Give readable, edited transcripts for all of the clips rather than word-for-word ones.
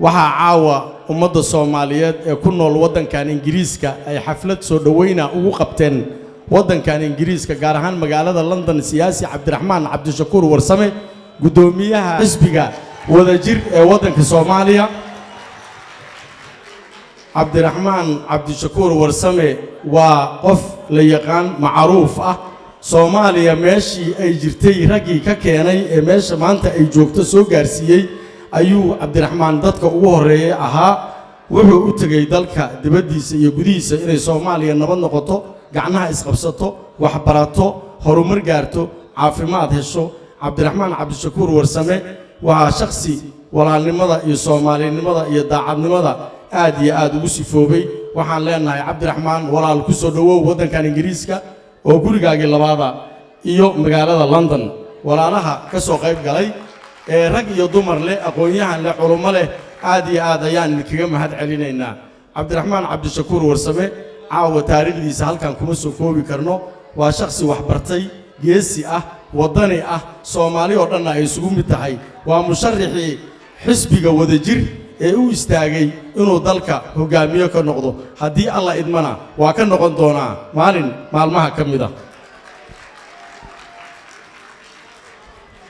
Waxaa caawa ummadda Soomaaliyeed ee ku nool waddankan Ingiriiska ay xaflad soo dhoweyna ugu qabteen waddankan Ingiriiska, gaar ahaan magaalada London, siyaasi Cabdiraxmaan Cabdishakuur Warsame, guddoomiyaha xisbiga Wadajir ee waddanka Soomaaliya. Cabdiraxmaan Cabdishakuur Warsame waa qof la yaqaan, macruuf ah. Soomaaliya meeshii ay jirtay raggii ka keenay ee meesha maanta ay joogto soo gaarsiiyey ayuu Cabdiraxmaan dadka ugu horreeyay ahaa. Wuxuu u tegey dalka dibaddiisa iyo gudihiisa inay Soomaaliya nabad noqoto, gacnaha isqabsato, waxbarato, horumar gaarto, caafimaad hesho. Cabdiraxmaan Cabdishakuur Warsame waa shakhsi walaalnimada iyo soomaalinimada iyo daacadnimada aad iyo aad ugu sifoobay. Waxaan leenahay, Cabdiraxmaan walaal, ku soo dhowow waddankan Ingiriiska oo gurigaagii labaada iyo magaalada London. Walaalaha ka soo qayb galay ee rag iyo dumar leh, aqoon-yahan leh, culummo leh, aad iyo aad ayaan idinkaga mahad celinaynaa. Cabdiraxmaan Cabdishakuur Warsame caawa taariikhdiisa halkan kuma soo koobi karno. Waa shakhsi waxbartay, geesi ah, waddani ah, Soomaali oo dhanna ay isugu mid tahay. Waa musharaxii xisbiga Wadajir ee u istaagay inuu dalka hoggaamiye ka noqdo. Haddii Alla idmana, waa ka noqon doonaa maalin maalmaha ka mid ah.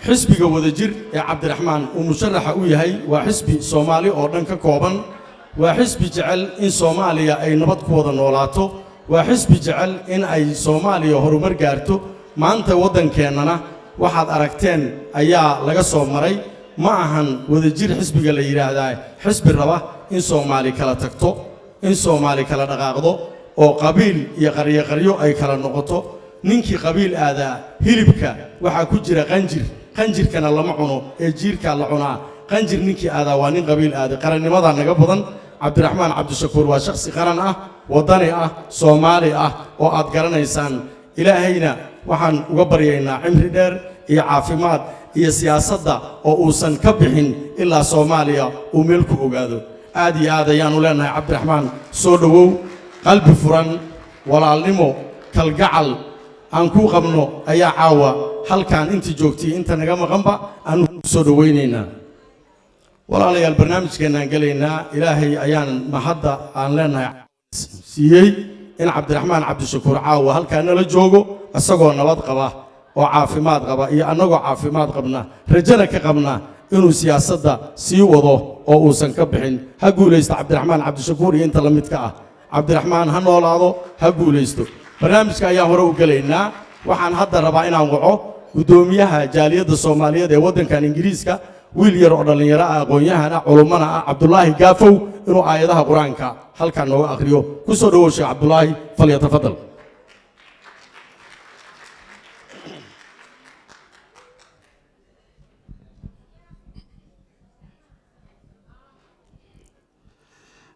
Xisbiga Wadajir ee Cabdiraxmaan uu musharaxa u yahay waa xisbi Soomaali oo dhan ka kooban. Waa xisbi jecel in Soomaaliya ay nabad ku wada noolaato. Waa xisbi jecel in ay Soomaaliya horumar gaarto. Maanta waddankeennana waxaad aragteen ayaa laga soo maray. Ma ahan Wadajir xisbiga la yidhaahdaa xisbi raba in Soomaali kala tagto, in Soomaali kala dhaqaaqdo oo qabiil iyo qaryo qaryo ay kala noqoto. Ninkii qabiil aadaa, hilibka waxaa ku jira qanjir, qanjirkana lama cuno ee jiirkaa la cunaa. Qanjir ninkii aadaa waa nin qabiil aaday. Qarannimadaa naga badan. Cabdiraxmaan Cabdishakuur waa shakhsi qaran ah, waddani ah, Soomaali ah oo aad garanaysaan. Ilaahayna waxaan uga baryaynaa cimri dheer iyo caafimaad iyo siyaasadda oo uusan ka bixin ilaa Soomaaliya uu meel ku ogaado. Aad iyo aad ayaannu leenahay, Cabdiraxmaan, soo dhowow. Qalbi furan, walaalnimo, kalgacal aan kuu qabno ayaa caawa halkan intii joogtay, inta naga maqanba aanu soo dhowaynaynaa. Walaalayaal, barnaamijkeennaan gelaynaa. Ilaahay ayaan mahadda aan leenahay siiyey in Cabdiraxmaan Cabdishakuur caawa halkaa nala joogo isagoo nabad qaba oo caafimaad qaba, iyo annagoo caafimaad qabna, rajana ka qabna inuu siyaasadda sii wado oo uusan ka bixin. Ha guulaysto Cabdiraxmaan Cabdishakuur iyo inta la midka ah. Cabdiraxmaan ha noolaado, ha guulaysto. Barnaamijka ayaan hore u gelaynaa. Waxaan hadda rabaa inaan waco guddoomiyaha jaaliyadda Soomaaliyeed ee waddankan Ingiriiska, wiil yar oo dhallinyaro ah, aqoon-yahan ah, culummana ah, Cabdulaahi Gaafow, inuu aayadaha Qur-aanka halkan nooga akhriyo. Ku soo dhowow, Sheekh Cabdulaahi, falyatafadal.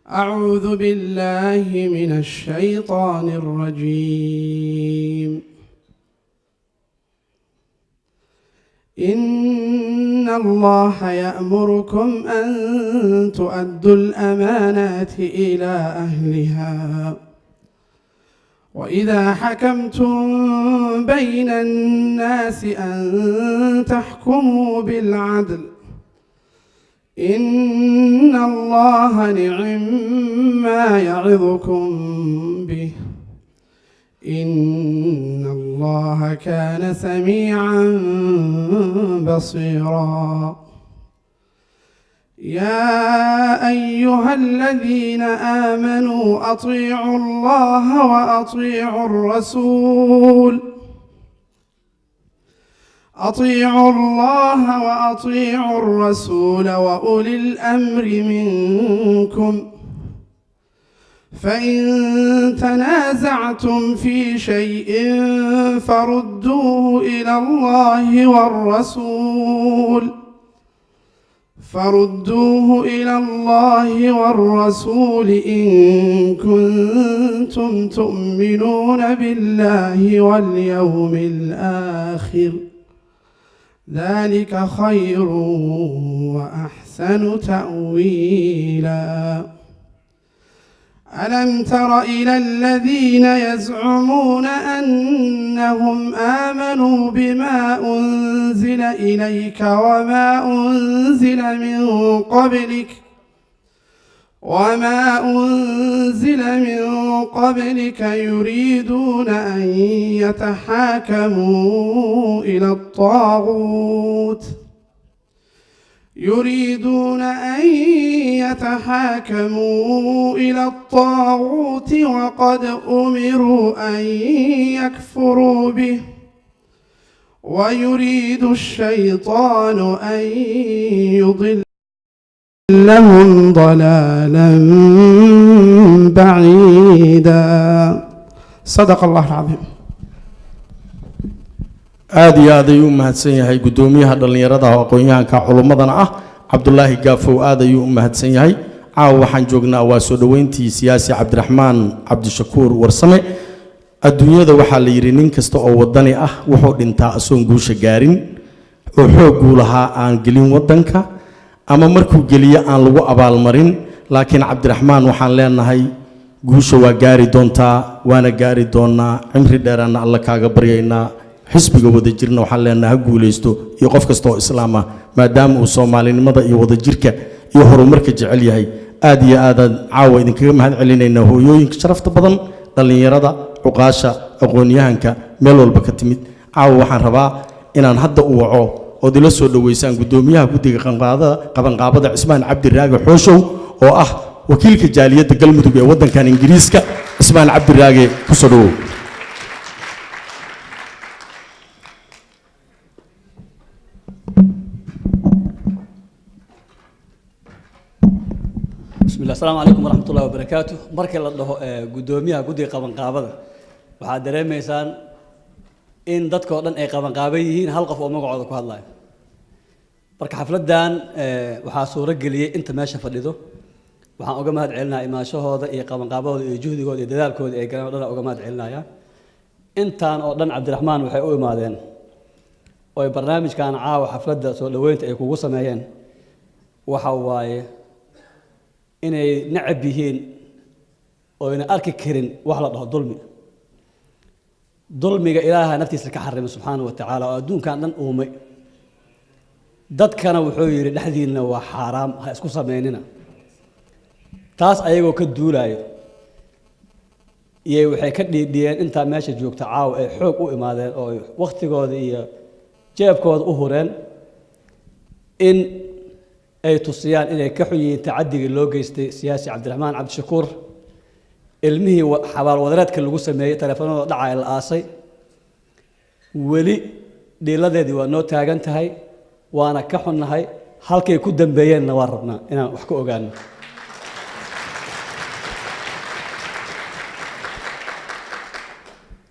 أعوذ بالله من الشيطان الرجيم. إن الله يأمركم أن تؤدوا الأمانات إلى أهلها وإذا حكمتم بين الناس أن تحكموا بالعدل إن الله نعم ما يعظكم به إن الله كان سميعا بصيرا. يا أيها الذين آمنوا أطيعوا الله وأطيعوا الرسول، أطيعوا الله وأطيعوا الرسول وأولي الأمر منكم، فإن تنازعتم في شيء فردوه إلى الله والرسول، فردوه إلى الله والرسول إن كنتم تؤمنون بالله واليوم الآخر، ذلك خير وأحسن تأويلا. ألم تر إلى الذين يزعمون أنهم آمنوا بما أنزل إليك وما أنزل من قبلك وما أنزل من قبلك يريدون أن يتحاكموا إلى الطاغوت يريدون أن يتحاكموا إلى الطاغوت وقد أمروا أن يكفروا به ويريد الشيطان أن يضلهم ضلالا بعيدا. صدق الله العظيم. Aada iyo aad ayuu u mahadsan yahay guddoomiyaha dhallinyarada oo aqoon-yahanka culummadana ah, Cabdulaahi Gaafow. Aad ayuu u mahadsan yahay. Caawa waxaan joognaa waa soo dhoweyntii siyaasi Cabdiraxmaan Cabdishakuur Warsame. Adduunyada waxaa la yidhi nin kasta oo waddani ah wuxuu dhintaa asoon guusha gaarin oo xoogguu lahaa aan gelin waddanka ama markuu geliyo aan lagu abaalmarin. Laakiin Cabdiraxmaan waxaan leenahay guusha waa gaari doontaa, waana gaari doonaa. Cimri dheeraanna Alla kaaga baryaynaa. Xisbiga Wadajirna waxaan leenahay ha guulaysto iyo qof kasta oo islaam ah, maadaama uu soomaalinimada iyo wadajirka iyo horumarka jecel yahay. Aad iyo aadaan caawa idinkaga mahad celinaynaa, hooyooyinka sharafta badan, dhallinyarada, cuqaasha, aqoon-yahanka meel walba ka timid. Caawa waxaan rabaa inaan hadda u waco ood ila soo dhoweysaan guddoomiyaha guddiga qabanqaabada, Cismaan Cabdi Raage Xooshow, oo ah wakiilka jaaliyadda Galmudug ee waddankan Ingiriiska. Cismaan Cabdi Raage, kusoo dhowow. Bismi llah, asalaamu calaykum waraxmat ullahi wabarakaatu. Markii la dhaho guddoomiyaha guddiga qabanqaabada, waxaad dareemaysaan in dadkao dhan ay qabanqaaban yihiin, hal qof oo magacooda ku hadlayo. Marka xafladdan waxaa suuro geliyey inta meesha fadhido. Waxaan uga mahad celinayaa imaanshahooda iyo qabanqaabadooda iyo juhdigooda iyo dadaalkooda ay galeen o dhan aan uga mahad celinayaa. Intaan oo dhan Cabdiraxmaan waxay u imaadeen oo ay barnaamijkan caawa xafladda soo dhoweynta ay kugu sameeyeen waxa waaye inay necab yihiin oo ayna arki karin wax la dhaho dulmi. Dulmiga Ilaaha naftiisa ka xarimay subxaana wa tacaala oo adduunkan dhan uumay. Dadkana wuxuu yidhi dhexdiinna waa xaaraam, ha isku sameynina. Taas ayagoo ka duulaayo iyay waxay ka dhiidhiyeen intaa meesha joogta caawa ay xoog u imaadeen oo ay wakhtigooda iyo jeebkooda u hureen in ay tusiyaan inay ka xun yihiin tacadigii loo geystay siyaasi Cabdiraxmaan Cabdishakuur, ilmihii xabaal wadareedka lagu sameeyey, taleefanadooda dhacaya la aasay. Weli dhiiladeedii waa noo taagan tahay, waana ka xunnahay. Halkay ku dambeeyeenna waan rabnaa inaan wax ka ogaano.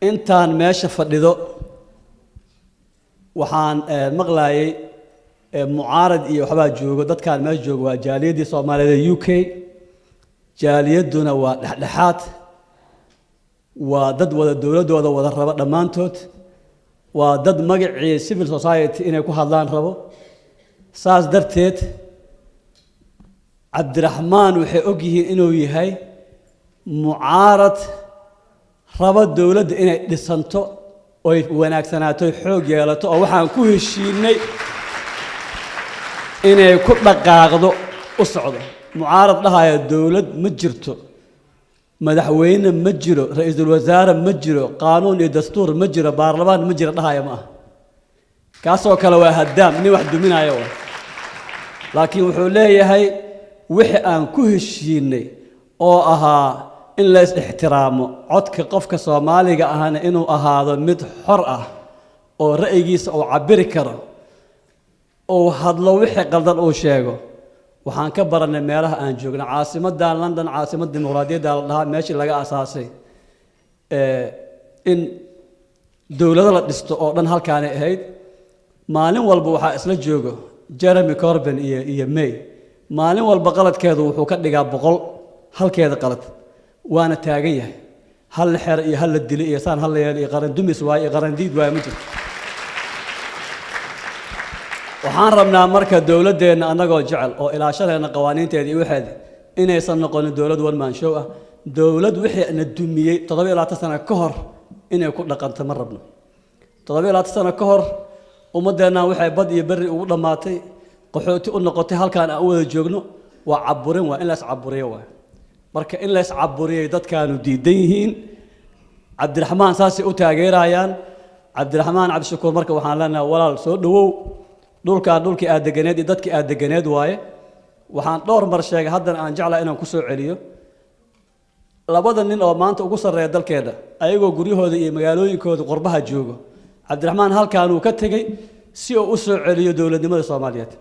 Intaan meesha fadhido waxaan maqlaayay mucaarad iyo waxbaa joogo. Dadkaan meesha joogo waa jaaliyaddii Soomaaliyeed ee UK. Jaaliyadduna waa dhexdhexaad, waa dad wada dowladdooda wada raba dhammaantood, waa dad magacii civil society inay ku hadlaan rabo. Saas darteed Cabdiraxmaan waxay og yihiin inuu yahay mucaarad raba dowladda inay dhisanto oy wanaagsanaato, xoog yeelato, oo waxaan ku heshiinay inay ku dhaqaaqdo u socdo. Mucaarad dhahaya dowlad ma jirto, madaxweyne ma jiro, ra-iisul wasaare ma jiro, qaanuun iyo dastuur ma jiro, baarlamaan ma jiro dhahaya ma aha. Kaasoo kale waa haddaam, nin wax duminaya wa. Laakiin wuxuu leeyahay wixii aan ku heshiinay oo ahaa in la is-ixtiraamo, codka qofka Soomaaliga ahna inuu ahaado mid xor ah oo ra'yigiisa uu cabiri karo, uu hadlo, wixii qaldan uu sheego. Waxaan ka barannay meelaha aan joogno, caasimaddan London, caasimad dimuqraadiyadda la dhahaa, meeshii laga asaasay in dowlado la dhisto oo dhan halkaanay ahayd. Maalin walba waxaa isla joogo Jeremy Corbyn iyo May. Maalin walba qaladkeedu wuxuu ka dhigaa 100 halkeeda qalad, waana taagan yahay. Hal la xero iyo hal la dilo iyo saan hal la yeelo iyo qaran dumis waaye iyo qaran diid waaye ma jirto. Waxaan rabnaa marka dowladdeenna annagoo jecel oo ilaashadeenna qawaaniinteeda iyo waxeeda inaysan noqonin dowlad one man show ah, dowlad wixii na dumiyey 27 sano ka hor inay ku dhaqanto ma rabno. 27 sano ka hor ummaddeenna waxay bad iyo berri ugu dhammaatay, qaxooti u noqotay, halkaan aan u wada joogno. Waa caburin, waa in la iscaburiyo waay. Marka in la iscaburiyay dadkaanu diidan yihiin. Cabdiraxmaan saasay u taageerayaan, Cabdiraxmaan Cabdishakuur. Marka waxaan leenahay, walaal, soo dhowow. Dhulkaan dhulkii aad deganeed iyo dadkii aad deganeed waaye. Waxaan dhowr mar sheegay, haddana aan jeclahay inaan ku soo celiyo, labada nin oo maanta ugu sarreeya dalkeena ayagoo guryahooda iyo magaalooyinkooda qurbaha joogo, Cabdiraxmaan halkaanuu ka tegey si uu u soo celiyo dowladnimada Soomaaliyeed.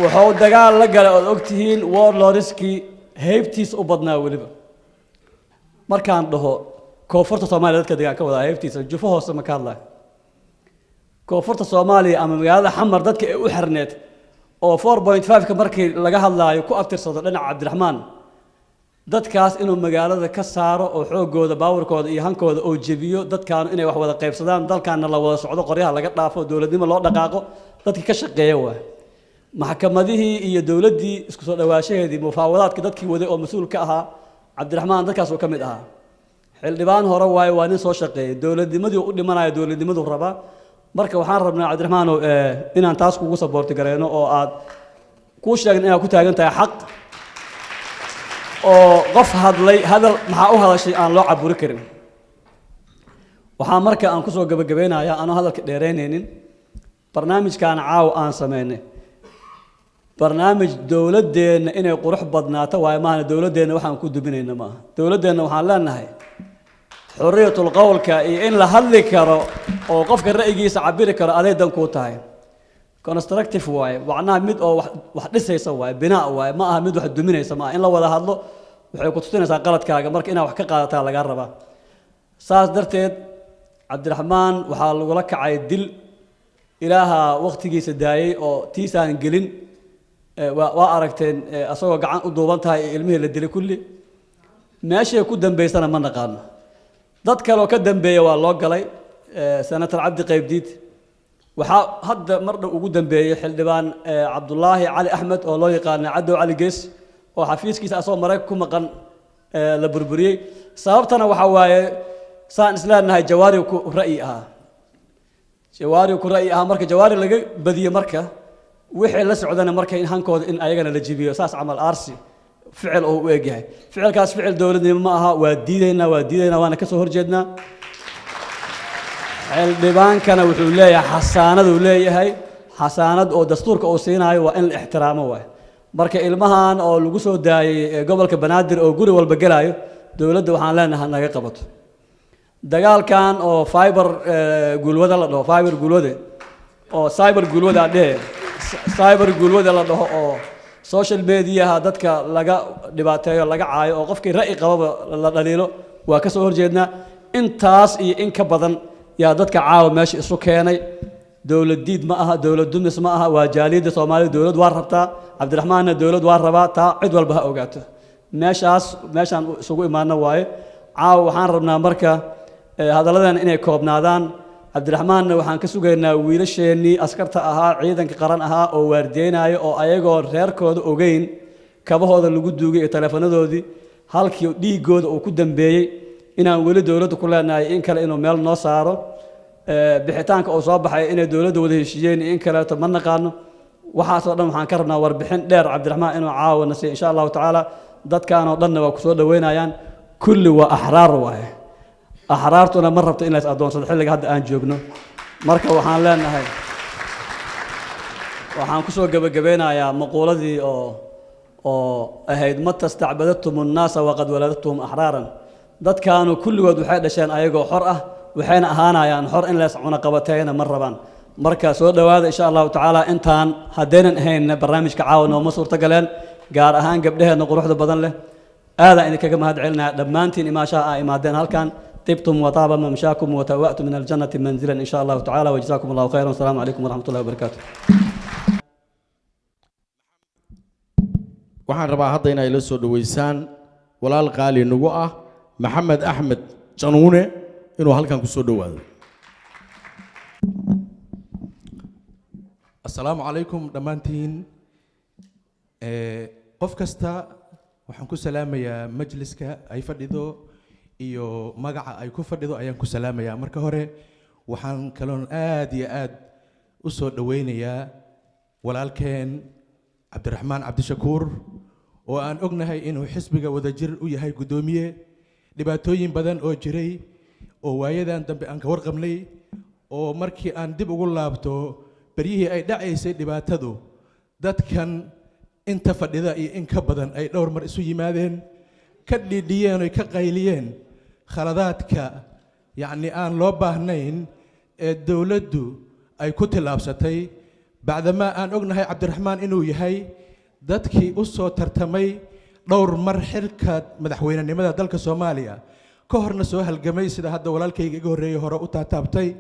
Wuxuu dagaal la galay ood ogtihiin warlordskii heybtiisa u badnaa. Weliba markaan dhaho koonfurta Soomaaliya, dadka degaan ka wadaa, heybtiisa jufo hoose ma ka hadlayo. Koonfurta Soomaaliya ama magaalada Xamar dadka ay u xirneed oo 4.5-ka markii laga hadlaayo ku abtirsado dhinaca Cabdiraxmaan, dadkaas inuu magaalada ka saaro oo xoogooda, baawarkooda iyo hankooda oo jebiyo, dadkaanu inay wax wada qaybsadaan, dalkaana la wada socdo, qoryaha laga dhaafo, dowladnimo loo dhaqaaqo, dadkii ka shaqeeya waay. Maxkamadihii iyo dowladdii isku soo dhawaashaheedii, mufaawadaadka dadkii waday oo mas-uul ka ahaa, Cabdiraxmaan dadkaas uu ka mid ahaa. Xildhibaan hore waaye, waa nin soo shaqeeyay, dowladnimadii u dhimanaya, dowladnimaduu rabaa. Marka waxaan rabnaa, Cabdiraxmaanow, inaan taas kugu support gareyno oo aad kuu sheegna inaad ku taagan tahay xaq, oo qof hadlay hadal maxaa u hadashay aan loo caburi karin. Waxaa marka aan kusoo gabagabeynayaa, anoo hadalka dheeraynaynin, barnaamijkan caawa aan sameynay barnaamij dowladdeenna inay qurux badnaato waayo. Maahana dowladdeenna waxaan ku duminayna maaha. Dowladdeenna waxaan leenahay xorriyatul qowlka iyo in la hadli karo oo qofka ra'yigiisa cabiri karo aday dan kuu tahay. Constructive waaye, macnaha mid oo wax dhisaysa waaye, binaa waaye, ma aha mid wax duminaysa. Maaha in la wada hadlo waxay ku tusinaysaa qaladkaaga, marka inaad wax ka qaadataa lagaa rabaa. Saas darteed Cabdiraxmaan waxaa lagula kacay dil. Ilaaha waqtigiisa daayey oo tiisaan gelin. Waa aragteen asagoo gacan u duuban tahay ee ilmihii la dilay kulli. Meeshay ku dambaysana ma naqaano. Dad kaleoo ka dambeeya waa loo galay, Senator Cabdi Qaybdiid. Waxaa hadda mar dhow ugu dambeeyey xildhibaan Cabdulaahi Cali Axmed oo loo yaqaana Cadow Cali Gees, oo xafiiskiisa asagoo Maraykan ku maqan la burburiyey. Sababtana waxaa waaye, saan isleenahay, Jawaari ku ra'yi ahaa, Jawaari ku ra'yi ahaa. Marka Jawaari laga badiyo, marka wixii la socdana marka in hankooda in ayagana la jibiyo, saas camal aarsi ficil oo u egyahay. Ficilkaas ficil dowladnimo ma aha. Waa diidaynaa, waa diidaynaa, waana ka soo horjeednaa. Xildhibaankana wuxuu leeyahay xasaanaduu leeyahay, xasaanad oo dastuurka uu siinaayo waa in la ixtiraamo waay. Marka ilmahan oo lagu soo daayey gobolka Banaadir oo guri walba gelaayo, dowladda waxaan leenahay naga qabato. Dagaalkan oo fiber guulwada la dhaho, fiber guulwade oo cyber guulwada dhehe, cyber guulwada la dhaho, oo social mediaha dadka laga dhibaateeyo, laga caayo, oo qofkii ra'yi qababa la dhaliilo, waa ka soo horjeednaa. Intaas iyo in ka badan yaa dadka caawa meesha isu keenay. Dowlad diid ma aha, dowlad dumis ma aha, waa jaaliyadda Soomaalida. Dowlad waa rabtaa, Cabdiraxmaanna dowlad waa rabaa, taa cid walba ha ogaato. Meeshaas meeshaan isugu imaano waaye caawa. Waxaan rabnaa marka hadalladan inay koobnaadaan. Cabdiraxmaanna waxaan ka sugaynaa wiilasheennii askarta ahaa, ciidanka qaran ahaa oo waardiyeynaya, oo ayagoo reerkooda ogeyn kabahooda lagu duugay iyo taleefanadoodii halkii dhiiggooda uu ku dambeeyey, inaan weli dowladda ku leenahay in kale inuu meel noo saaro. Bixitaanka uu soo baxay, inay dowladda wada heshiiyeen iyo in kaleeto ma naqaano. Waxaasoo dhan waxaan ka rabnaa warbixin dheer Cabdiraxmaan inuu caawana siiyo, insha Allahu tacaala. Dadkaan oo dhanna waa kusoo dhaweynayaan. Kulli waa axraar waaye, axraartuna ma rabto in la is addoonsado xilliga hadda aan joogno. Marka waxaan leenahay, waxaan kusoo gebagabeynayaa maquuladii oo ahayd: "Mata stacbadadtum annaasa waqad waladadtuhum axraaran." Dadkaanu kulligood waxay dhasheen ayagoo xor ah, waxayna ahaanayaan xor. In lees cunaqabateeyana ma rabaan. Marka soo dhowaada, insha Allahu tacaala. Intaan haddaynan ahaynna barnaamijka caawa nooma suurto galeen, gaar ahaan gabdhaheenna quruxda badan leh. Aadaan idinkaga mahad celinaya dhammaantiin imaashaha aa imaadeen halkan. طبتم وطاب ممشاكم وتبوأتم من الجنة منزلا إن شاء الله تعالى، وجزاكم الله خيرا، والسلام عليكم ورحمة الله وبركاته. Waxaan rabaa hadda inay la soo dhoweysaan walaal qaali nagu ah, Maxamed Axmed Januune, inuu halkan ku soo dhowaado. Asalaamu calaykum dhammaantiin. Qof kasta waxaan ku salaamayaa majliska ay fadhido iyo magaca ay ku fadhido ayaan ku salaamayaa. Marka hore waxaan kaloon aad iyo aad u soo dhoweynayaa Walaalkeen Cabdiraxmaan Cabdishakuur, oo aan ognahay inuu xisbiga Wadajir u yahay guddoomiye, dhibaatooyin badan oo jiray oo waayadan dambe aan ka warqabnay, oo markii aan dib ugu laabto beryihii ay dhacaysay dhibaatadu, dadkan inta fadhida iyo in ka badan ay dhowr mar isu yimaadeen, ka dhiidhiyeen oy ka qayliyeen khaladaadka, yacni, aan loo baahnayn ee dowladdu ay ku tillaabsatay. Bacdamaa aan ognahay Cabdiraxmaan inuu yahay dadkii u soo tartamay dhowr mar xilka madaxweynenimada dalka Soomaaliya, ka horna soo halgamay, sida hadda walaalkayga iga horreeyey hore u taataabtay.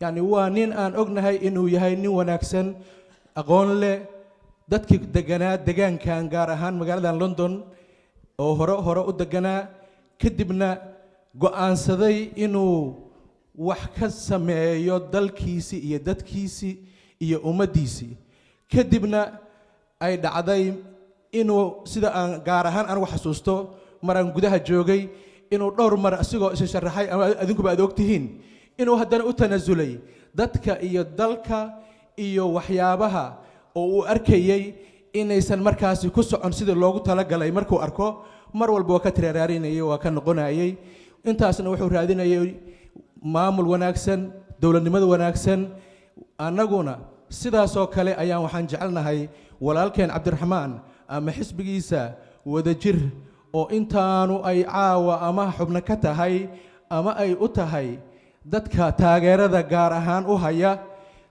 Yacni, waa nin aan ognahay inuu yahay nin wanaagsan, aqoon leh, dadkii deganaa degaankan, gaar ahaan magaaladan London, oo hore hore u deganaa, kadibna go'aansaday inuu wax ka sameeyo dalkiisii iyo dadkiisii iyo ummaddiisii. Kadibna ay dhacday inuu, sida aan gaar ahaan anigu xasuusto maraan gudaha joogay, inuu dhowr mar asigoo isa sharaxay, ama adinkuba aad ogtihiin, inuu haddana u tanasulay dadka iyo dalka iyo waxyaabaha oo uu arkayey inaysan markaasi ku socon sidii loogu talagalay. Markuu arko mar walba waa ka tiraraarinayay, waa ka noqonayay. Intaasna wuxuu raadinayay maamul wanaagsan, dowladnimada wanaagsan. Annaguna sidaasoo kale ayaan waxaan jecelnahay walaalkeen Cabdiraxmaan ama xisbigiisa Wadajir, oo intaanu ay caawa ama xubno ka tahay ama ay u tahay dadka taageerada gaar ahaan u haya,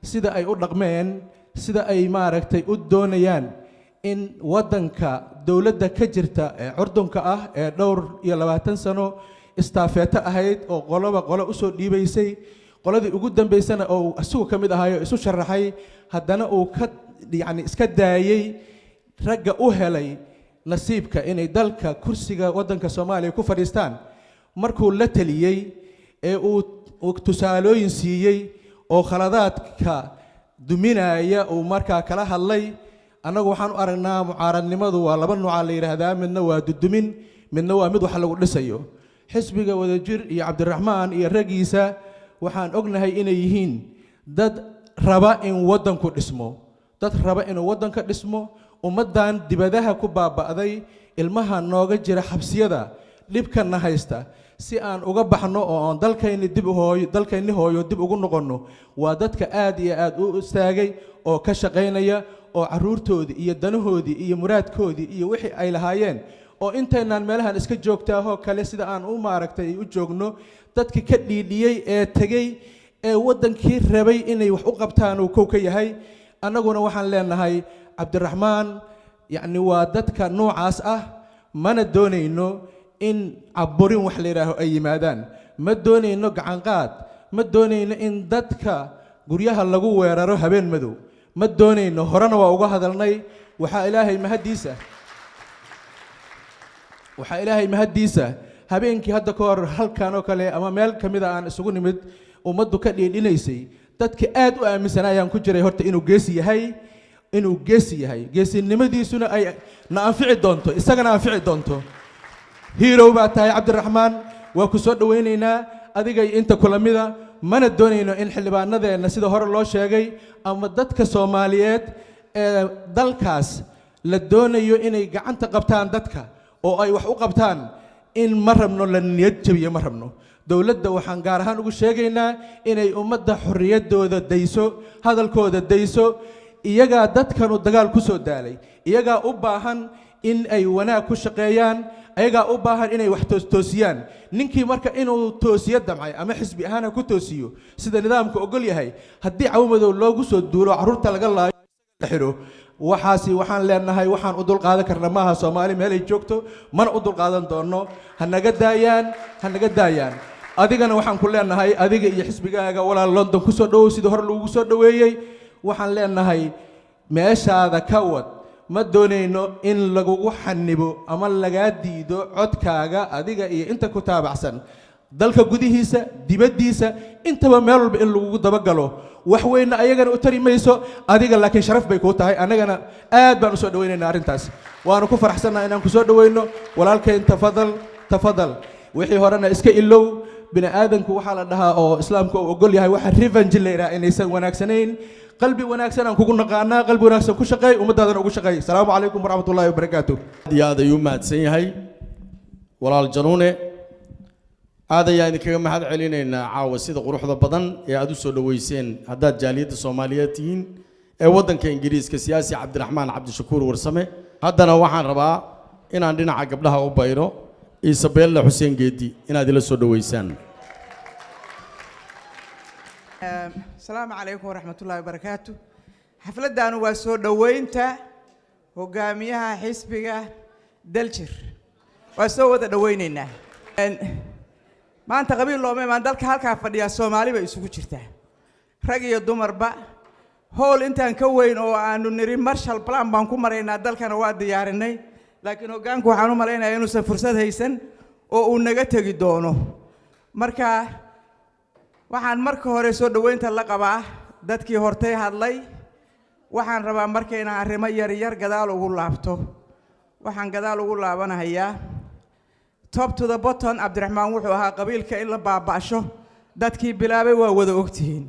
sida ay u dhaqmeen, sida ay maaragtay u doonayaan in waddanka dowladda ka jirta ee curdunka ah ee dhowr iyo 20 sano istaafeeto ahayd, oo qoloba qolo usoo dhiibaysay, qoladii ugu dambaysana oo isagu ka mid ahayo isu sharaxay, haddana uu ka, yacni, iska daayey ragga u helay nasiibka inay dalka kursiga waddanka Soomaaliya ku fadhiistaan. Markuu la taliyey ee uu tusaalooyin siiyey oo khaladaadka duminaya uu markaa kala hadlay, annagu waxaan u aragnaa mucaaradnimadu waa laba noocaa la yidhaahdaa: midna waa dudumin, midna waa mid wax lagu dhisayo. Xisbiga Wadajir iyo Cabdiraxmaan iyo raggiisa waxaan ognahay inay yihiin dad raba in waddanku dhismo, dad raba inuu waddanka dhismo. Ummaddan dibadaha ku baaba'day, ilmaha nooga jira xabsiyada, dhibkana haysta, si aan uga baxno oo aan dalkayni dib hooyo, dalkayni hooyo dib ugu noqonno, waa dadka aad iyo aad u istaagay oo ka shaqaynaya, oo carruurtoodii iyo danahoodii iyo muraadkoodii iyo wixii ay lahaayeen, oo intaynaan meelahan iska joogtaahoo kale sida aan u maaragtay u joogno, dadkii ka dhiidhiyey ee tegey ee waddankii rabay inay wax u qabtaan uu kow ka yahay. Annaguna waxaan leenahay Cabdiraxmaan, yacni, waa dadka noocaas ah. Mana doonayno in caburin wax la yidhaaho ay yimaadaan, ma doonayno gacanqaad, ma doonayno in dadka guryaha lagu weeraro habeen madow, ma doonayno. Horena waa uga hadalnay. Waxaa Ilaahay mahaddiisa, habeenkii hadda ka hor halkan oo kale ama meel ka mida aan isugu nimid, ummaddu ka dhiidhinaysay, dadka aad u aaminsan ayaan ku jiray horta inuu geesi yahay, inuu geesi yahay, geesinimadiisuna ay na anfici doonto, isagana anfici doonto. Hero baa tahay Cabdiraxmaan, waa ku soo dhowaynaynaa adiga iyo inta kula mida. Mana doonayno in xildhibaanadeenna, sida hore loo sheegay, ama dadka Soomaaliyeed ee dalkaas la doonayo inay gacanta qabtaan dadka oo ay wax u qabtaan, in ma rabno la niyad jabiyo, ma rabno. Dowladda waxaan gaar ahaan ugu sheegaynaa inay ummadda xorriyaddooda dayso, hadalkooda dayso. Iyagaa dadkanu dagaal ku soo daalay, iyagaa u baahan in ay wanaag ku shaqeeyaan, ayagaa u baahan inay wax toostoosiyaan. Ninkii marka inuu toosiyo damcay, ama xisbi ahaan ha ku toosiyo sida nidaamka ogol yahay, haddii cawmadow loogu soo duulo, carruurta laga laayo, la xidho, waxaasi waxaan leenahay waxaan u dulqaadan karna maaha. Soomaali meelay joogto mana u dulqaadan doonno. Ha naga daayaan, ha naga daayaan. Adigana waxaan ku leenahay, adiga iyo xisbigaaga, walaal, London kusoo dhowow sidii hore lagugu soo dhoweeyey. Waxaan leenahay meeshaada ka wad. Ma doonayno in lagugu xanibo ama lagaa diido codkaaga, adiga iyo inta ku taabacsan, dalka gudihiisa, dibaddiisa, intaba meel walba in lagugu dabagalo. Wax weynna ayagana u tari mayso, adiga laakiin sharaf bay kuu tahay. Annagana aad baan usoo dhawaynaynaa arrintaas, waanu ku faraxsannaha inaan kusoo dhawayno. Walaalkayn, tafadal, tafadal. Wixii horena iska ilow. Bini aadanku waxaa la dhahaa oo Islaamku uu ogol yahay waxa revenge la yidhaha inaysan wanaagsanayn. Qalbi wanaagsan aan kugu naqaanaa, qalbi wanaagsan ku shaqeey, ummaddaadana ugu shaqeey. Asalaamu calaykum waraxmat ullahi wabarakaatu. Aad iyo aad ayuu u mahadsan yahay walaal Januune. Aad ayaan idinkaga mahad celinaynaa caawa sida quruxda badan ee aad u soo dhoweyseen, haddaad jaaliyadda Soomaaliyeed tihiin ee waddanka Ingiriiska, siyaasi Cabdiraxmaan Cabdishakuur Warsame. Haddana waxaan rabaa inaan dhinaca gabdhaha u bayro, Isabella Xuseen Geedi inaad ila soo dhoweysaan. Asalaamu calaykum waraxmatullaahi wabarakaatu. Xafladdaanu waa soo dhoweynta hogaamiyaha xisbiga Daljir. Waa soo wada dhoweyneynaa. Maanta qabiil looma imaan. Dalka halkaa fadhiyaa Soomaali bay isugu jirtaa, rag iyo dumarba. Howl intaan ka weyn oo aanu niri Marshall Plan baan ku maraynaa dalkana waa diyaarinay, laakiin hoggaanku waxaan u malaynayaa inuusan fursad haysan oo uu naga tegi doono. Marka waxaan marka hore soo dhoweynta la qabaa dadkii hortay hadlay. Waxaan rabaa marka inaan arrimo yar yar gadaal ugu laabto. Waxaan gadaal ugu laabanahayaa top to the bottom. Cabdiraxmaan wuxuu ahaa qabiilka in la baaba'sho dadkii bilaabay, waa wada ogtihiin.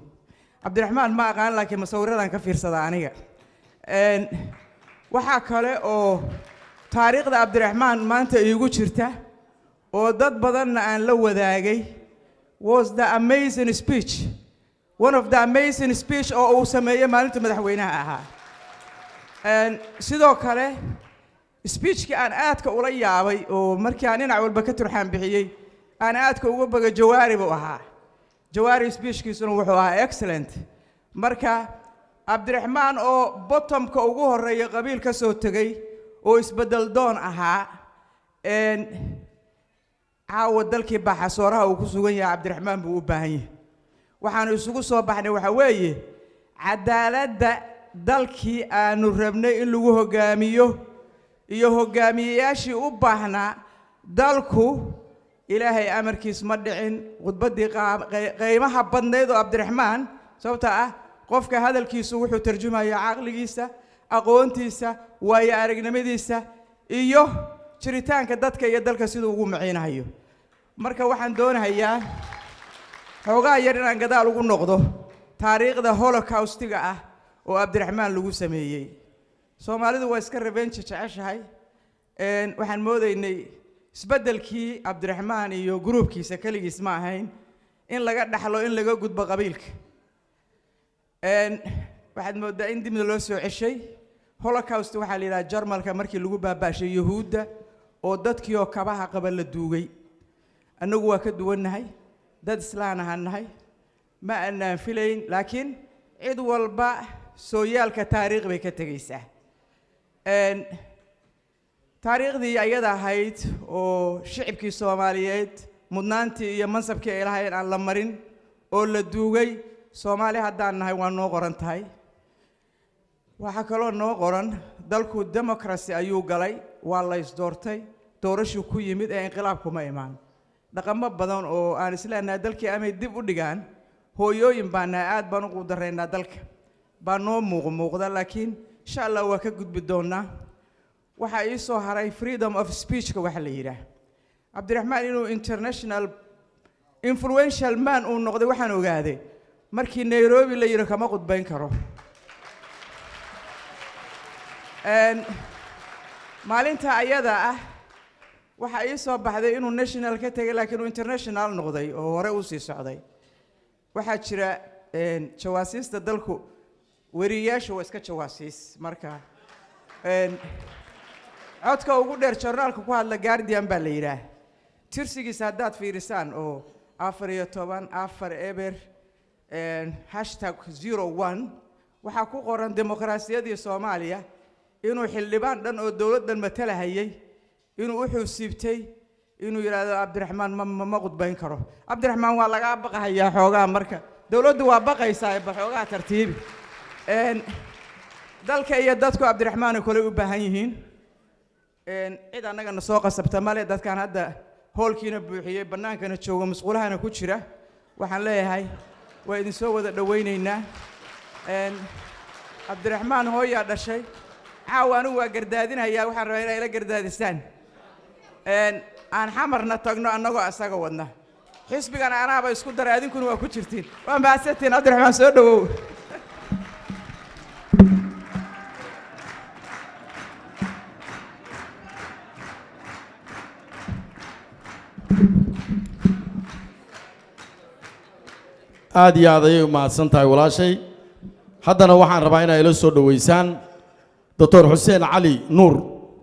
Cabdiraxmaan ma aqaan, laakiin masawiradan ka fiirsada aniga. Waxaa kale oo taariikhda Cabdiraxmaan maanta iigu jirta oo dad badanna aan la wadaagay was the amazing speech, one of the amazing speech oo uu sameeyey maalinta madaxweynaha ahaa. Sidoo kale speechkii aan aadka ula yaabay oo markii aan dhinac walba ka turxaan bixiyey aan aadka uga boga, Jawaari buu ahaa. Jawaari speechkiisuna wuxuu ahaa excellent. Marka Cabdiraxmaan oo bottomka ugu horreeya qabiil ka soo tegey oo isbeddel doon ahaa, caawa dalkii baxasooraha uu ku sugan yahay Cabdiraxmaan buu u baahan yahay. Waxaanu isugu soo baxnay waxaa weeye cadaaladda dalkii aanu rabnay in lagu hoggaamiyo iyo hoggaamiyeyaashii u baahnaa dalku. Ilaahay amarkiis ma dhicin khudbaddii qiimaha badnayd oo Cabdiraxmaan, sababta ah qofka hadalkiisu wuxuu tarjumayaa caqligiisa, aqoontiisa, waayo aragnimadiisa iyo jiritaanka dadka iyo dalka siduu ugu maciinahayo. Marka waxaan doonahayaa xoogaa yar inaan gadaal ugu noqdo taariikhda Holocaustiga ah oo Cabdiraxmaan lagu sameeyey. Soomaalidu waa iska revenge jeceshahay. Waxaan moodaynay isbeddelkii Cabdiraxmaan iyo gruubkiisa keligiis ma ahayn in laga dhaxlo in laga gudbo qabiilka. Waxaad mooddaa in dibna loo soo ceshay. Holocaust waxaa la yidhaha Jarmalka markii lagu baabaashay Yuhuudda oo dadkii oo kabaha qaba la duugay. Annagu waa ka duwannahay, dad Islaan ahaan nahay, ma aanaan filayn, laakiin cid walba sooyaalka taariikh bay ka tegaysaa. Taariikhdii ayada ahayd oo shicibkii Soomaaliyeed mudnaantii iyo mansabkii ay lahaayeen aan la marin oo la duugay, Soomaali haddaan nahay waa noo qoran tahay. Waxaa kaloo noo qoran dalku democracy ayuu galay, waa la isdoortay, doorashuu ku yimid ee inqilaabkuma imaan. Dhaqamo badan oo aan isleenahay dalkii amay dib u dhigaan, hooyooyin baan nahay, aad baan u quudaraynaa, dalka baa noo muuqmuuqda, laakiin insha Allah waa ka gudbi doonaa. Waxaa ii soo haray freedom of speechka waxa la yidhaah. Cabdiraxmaan inuu international influential man uu noqday waxaan ogaaday markii Nairobi la yidhi kama khudbayn karo. Maalinta ayada ah waxaa ii soo baxday inuu national ka tegay, laakiin uu international noqday oo hore u sii socday. Waxaa jira jawaasiista dalku, weriyaashu waa iska jawaasiis. Marka codka ugu dheer joornaalka ku hadla Guardian baa la yidhaah. Tirsigiisa haddaad fiirisaan oo 14 4 0 #01 waxaa ku qoran dimuqraasiyaddii Soomaaliya inuu xildhibaan dhan oo dowladdan matalahayay inuu u xusiibtay inuu yidhaahdo Cabdiraxmaan ma khudbayn karo. Cabdiraxmaan waa lagaa baqahayaa xoogaa, marka dowladdu waa baqaysaa, ba xoogaa tartiibi. Dalka iyo dadku Cabdiraxmaan ay kole u baahan yihiin. Cid annagana soo qasabta male. Dadkan hadda hoolkiina buuxiyey, bannaankana jooga, musqulahana ku jira, waxaan leeyahay waa idin soo wada dhowaynaynaa. Cabdiraxmaan hooyaa dhashay. Caawa anigu waa gardaadinayaa, waxaan rabaa inaa ila gardaadisaan. Aan Xamarna tagno annagoo asaga wadna. Xisbigana anaaba isku daray, adinkuna waa ku jirtiin. Waa mahadsantiin. Cabdiraxmaan, soo dhowow. Aad iyo aad ayay u mahadsan tahay walaashay. Haddana waxaan rabaa inay ila soo dhoweysaan Doctor Xuseen Cali Nuur,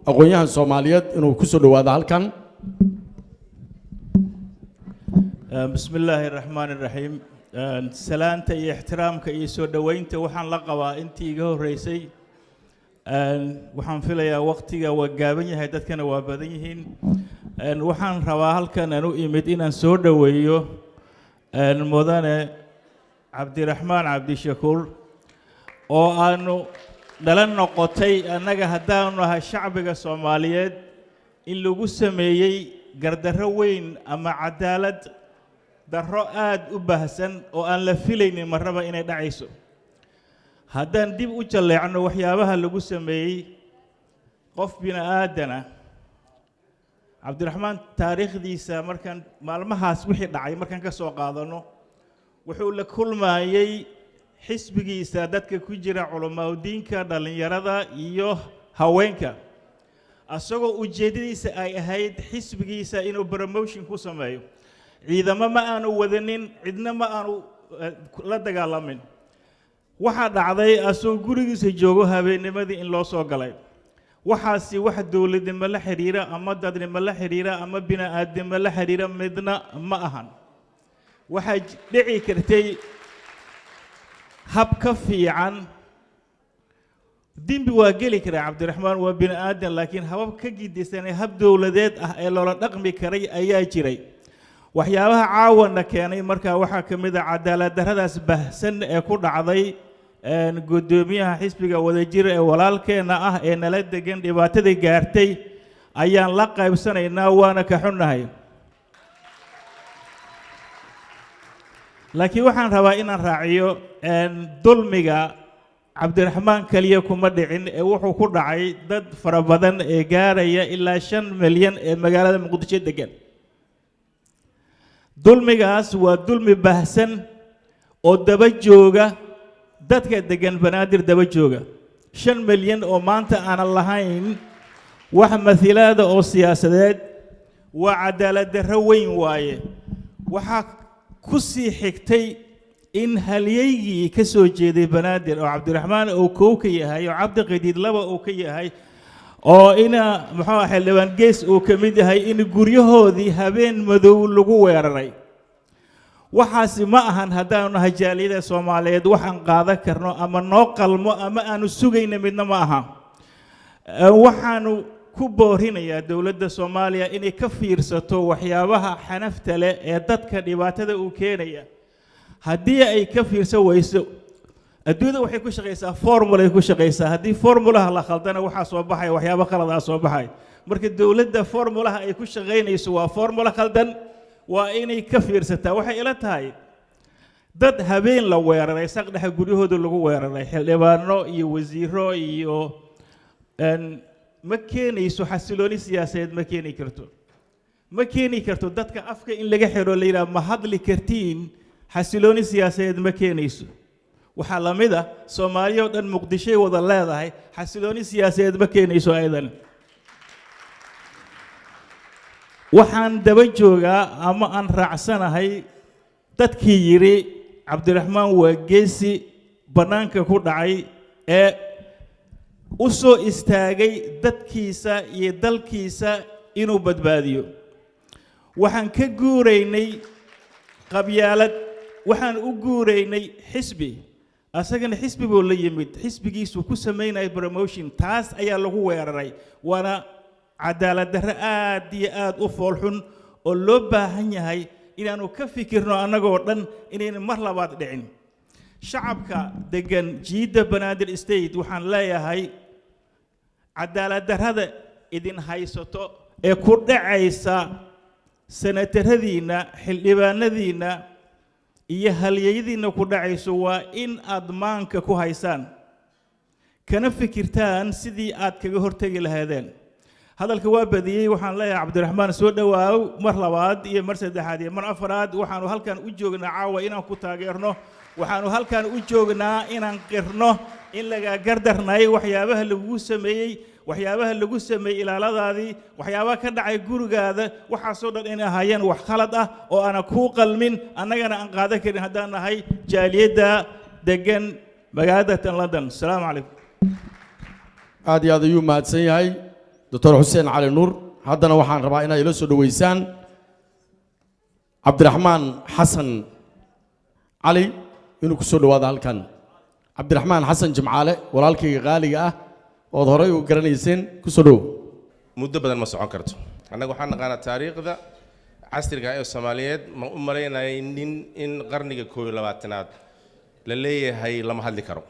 aqoon-yahan Soomaaliyeed, inuu ku soo dhowaado halkan. بسم الله الرحمن الرحيم. Salaanta iyo ixtiraamka iyo soo dhoweynta waxaan la qabaa intii iga horreysay. Waxaan filayaa waqtiga waa gaaban yahay, dadkana waa badan yihiin. Waxaan rabaa halkan aan u imid inaan soo dhoweeyo mudane Cabdiraxmaan Cabdishakuur, oo aanu nala noqotay annaga haddaanu nahay shacbiga Soomaaliyeed in lagu sameeyey gardarro weyn ama cadaalad darro aad u baahsan oo aan la filaynin marnaba inay dhacayso. Haddaan dib u jalleecno waxyaabaha lagu sameeyey qof bini aadana, Cabdiraxmaan, taariikhdiisa markaan maalmahaas wixii dhacay markaan ka soo qaadano, wuxuu la kulmayey xisbigiisa dadka ku jira, culamaaudiinka, dhallinyarada iyo haweenka, asagoo ujeeddadiisa ay ahayd xisbigiisa inuu promotion ku sameeyo. Ciidamo ma aanu wadanin, cidna ma aanu la dagaalamin. Waxaa dhacday asagoo gurigiisa joogo habeennimadii in loo soo galay. Waxaasi wax dowladnimo la xidhiira ama dadnimo la xidhiira ama bini'aadnimo la xidhiira midna ma ahan. Waxaa dhici kartay hab ka fiican. Dembi waa geli karaa Cabdiraxmaan, waa bini aadan, laakiin habab ka gidisan ee hab dowladeed ah ee loola dhaqmi karay ayaa jiray. Waxyaabaha caawana keenay markaa waxaa ka mid a cadaalad darradaas baahsan ee ku dhacday guddoomiyaha xisbiga Wadajir ee walaalkeenna ah ee nala degan. Dhibaatadii gaartay ayaan la qaybsanaynaa, waana ka xunnahay. Laakiin waxaan rabaa inaan raaciyo, dulmiga Cabdiraxmaan keliya kuma dhicin ee wuxuu ku dhacay dad fara badan ee gaaraya ilaa 5 milyan ee magaalada Muqdisho degan. Dulmigaas waa dulmi baahsan oo daba jooga dadka degan Banaadir, daba jooga 5 milyan oo maanta aanan lahayn wax mathilaada oo siyaasadeed. Waa cadaalad darro weyn waaye. Waxaa ku sii xigtay in halyeygii ka soo jeeday Banaadir, oo Cabdiraxmaan uu kow ka yahay, oo Cabdiqadiid laba uu ka yahay, oo ina muxuu ah xildhibaan Gees uu ka mid yahay, in guryahoodii habeen madow lagu weeraray. Waxaasi ma ahan, haddaanu nahay jaaliyada Soomaaliyeed, waxaan qaadan karno ama noo qalmo ama aanu sugayna midna ma aha. Waxaanu ku boorinayaa dowladda Soomaaliya inay ka fiirsato waxyaabaha xanafta leh ee dadka dhibaatada uu keenaya. Haddii ay ka fiirsan weyso, adduunyada waxay ku shaqaysaa formula ay ku shaqaysaa. Haddii formulaha la khaldana, waxaa soo baxaya waxyaabo khalad ah soo baxay. Marka dowladda formulaha ay ku shaqaynayso waa formula khaldan, waa inay ka fiirsataa. Waxay ila tahay dad habeen la weeraray, saqdhexa guryahooda lagu weeraray, xildhibaano iyo wasiiro iyo ma keenayso xasilooni siyaasadeed, ma keeni karto. Ma keeni karto dadka afka in laga xiro, la yidhaha ma hadli kartiin, xasilooni siyaasadeed ma keenayso. Waxaa la mid ah Soomaaliya oo dhan Muqdishoy wada leedahay, xasilooni siyaasadeed ma keenayso ayadan. Waxaan daba joogaa ama aan raacsanahay dadkii yidhi Cabdiraxmaan waa geesi bannaanka ku dhacay ee u soo istaagay dadkiisa iyo dalkiisa inuu badbaadiyo. Waxaan ka guuraynay qabyaalad, waxaan u guuraynay xisbi. Asagana xisbi buu la yimid, xisbigiisuu ku samaynaya promotion, taas ayaa lagu weeraray. Waana cadaalad darro aad iyo aad u foolxun oo loo baahan yahay inaanu ka fikirno annagoo dhan inayna mar labaad dhicin. Shacabka degan jiidda Banaadir State waxaan leeyahay, cadaalad darrada idin haysato ee ku dhacaysa senataradiinna, xildhibaanadiinna iyo halyeyadiinna ku dhacayso, waa in aad maanka ku haysaan kana fikirtaan sidii aad kaga hortegi lahaydeen. Hadalka waa badiyey. Waxaan leeyahay, Cabdiraxmaan, soo dhowaaw mar labaad iyo mar saddexaad iyo mar afaraad. Waxaanu halkan u joognaa caawa inaan ku taageerno. Waxaanu halkan u joognaa inaan qirno in lagaa gardarnay waxyaabaha lagugu sameeyey, waxyaabaha lagu sameeyey ilaaladaadii, waxyaabaha ka dhacay gurigaada. Waxaasoo dhan inay ahaayeen wax khalad ah oo aanan kuu qalmin, annagana aan qaadan karin haddaan nahay jaaliyadda degan magaalada tan London. Asalaamu calaykum. Aad iyo aad ayuu mahadsan yahay Doctor Xuseen Cali Nuur. Haddana waxaan rabaa inaad ila soo dhoweysaan Cabdiraxmaan Xasan Cali inuu ku soo dhowaado halkan. Cabdiraxmaan Xasan Jimcaale, walaalkayga qaaliga ah ood horay u garanayseen, ku soo dhowow. Muddo badan ma socon karto. Annaga waxaan naqaanaa taariikhda casriga ee Soomaaliyeed. Ma u malaynayay nin in qarniga 21aad la leeyahay lama hadli karo,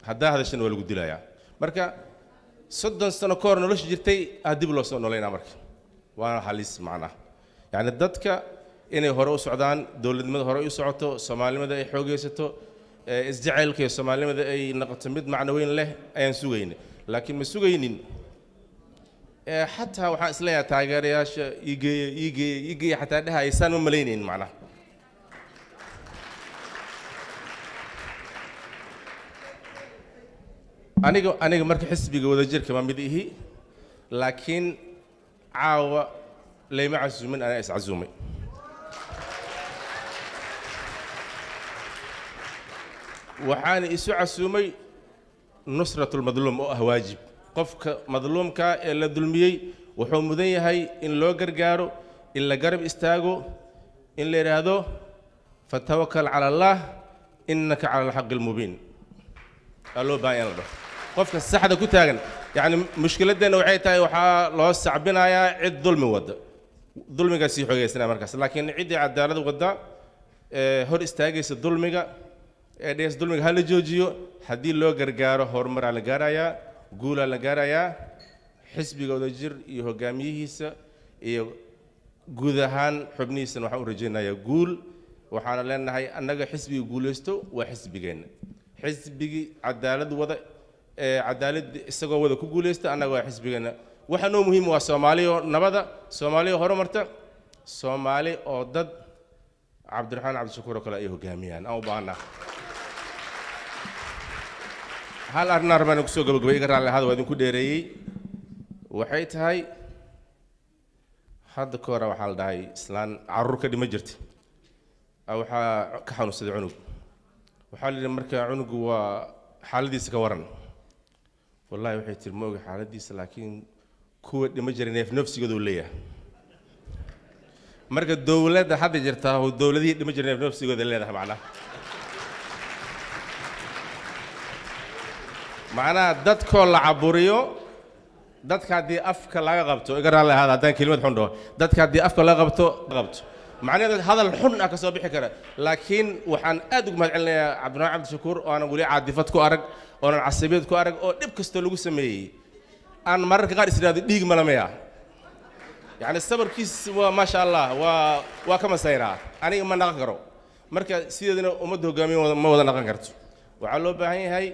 haddaa hadashana waa lagu dilayaa. Marka 30 sano ka hor nolosha jirtay aa dib loo soo noolaynaa. Marka waana halis macnaha, yacni dadka inay hore u socdaan, dowladnimada hore u socoto, soomaalinimada ay xoogaysato, isjacaylka iyo soomaalinimada ay noqoto mid macno weyn leh ayaan sugayna, laakiin ma sugaynin. Xataa waxaan isleeyahay taageerayaasha iigeeya, iigeeya, iigeeya xataa dhahaysaan ma malaynayn macnaha. Aniga marka xisbiga Wadajirka ma mid ihi, laakiin caawa layma casuumin, anaa is casuumay. Waxaana isu casuumay nusratulmadluum oo ah waajib. Qofka madluumka ee la dulmiyey wuxuu mudan yahay in loo gargaaro, in la garab istaago, in la yidhaahdo fatawakal cala Allah innaka cala alxaqi almubiin. Aa loo baahan yahay in la dhaho qofka saxda ku taagan. Yacni mushkiladeenna waxay tahay waxaa loo sacbinayaa cid dulmi wadda, dulmigaa sii xoogaysanaya markaas, laakiin ciddii cadaalad wadda ee hor istaagaysa dulmiga ee dhehaysa dulmiga ha la joojiyo, haddii loo gargaaro horumaraa la gaarayaa, guulaa la gaarayaa. Xisbiga Wadajir iyo hogaamiyihiisa iyo guud ahaan xubnihiisana waxaan u rajaynayaa guul. Waxaana leenahay annaga xisbiga guulaysto waa xisbigeenna, xisbigii cadaalad wada ee cadaalad isagoo wada ku guulaysta annaga waa xisbigeenna. Waxa noo muhiim waa Soomaali oo nabada, Soomaali oo horumarta, Soomaali oo dad Cabdiraxmaan Cabdishakuur oo kale ay hogaamiyaan aan u baahanaa. Hal arrin rabaan kusoo gabagabay, iga raalli ahaada, waa idinku dheereeyey. Waxay tahay hadda ka hore waxaa la dhahay islaan carruur ka dhima jirta, waxaa ka xanuunsaday cunug. Waxaa la yidhi marka cunugu waa xaaladiisa ka waran? Wallahi, waxay tiri, ma oga xaaladiisa, laakiin kuwa dhima jiray neef nafsigooduu leeyahay. Marka dowladda hadda jirtaa oo dowladihii dhima jiray neef nafsigooda leedahay, macnaha dadkoo la caburiyo, dadka haddii afka laga qabto, iga raalli ahaada haddaan kelimad xun dhaho, dadka haddii afka laga qabto macnaheedu hadal xun ah ka soo bixi kara. Laakiin waxaan aad ugu mahad celinayaa Cabdiraxmaan Cabdishakuur oo aanan weli caadifad ku arag, oonan casabiyad ku arag, oo dhib kastoo lagu sameeyey aan mararka qaar is idhaahdo dhiig malamaya. Yacni sabarkiis waa maasha Allah, waa ka masayraa. Aniga ma naqan karo. Marka sideedana ummadda hogaamiye ma wada naqan karto. Waxaa loo baahan yahay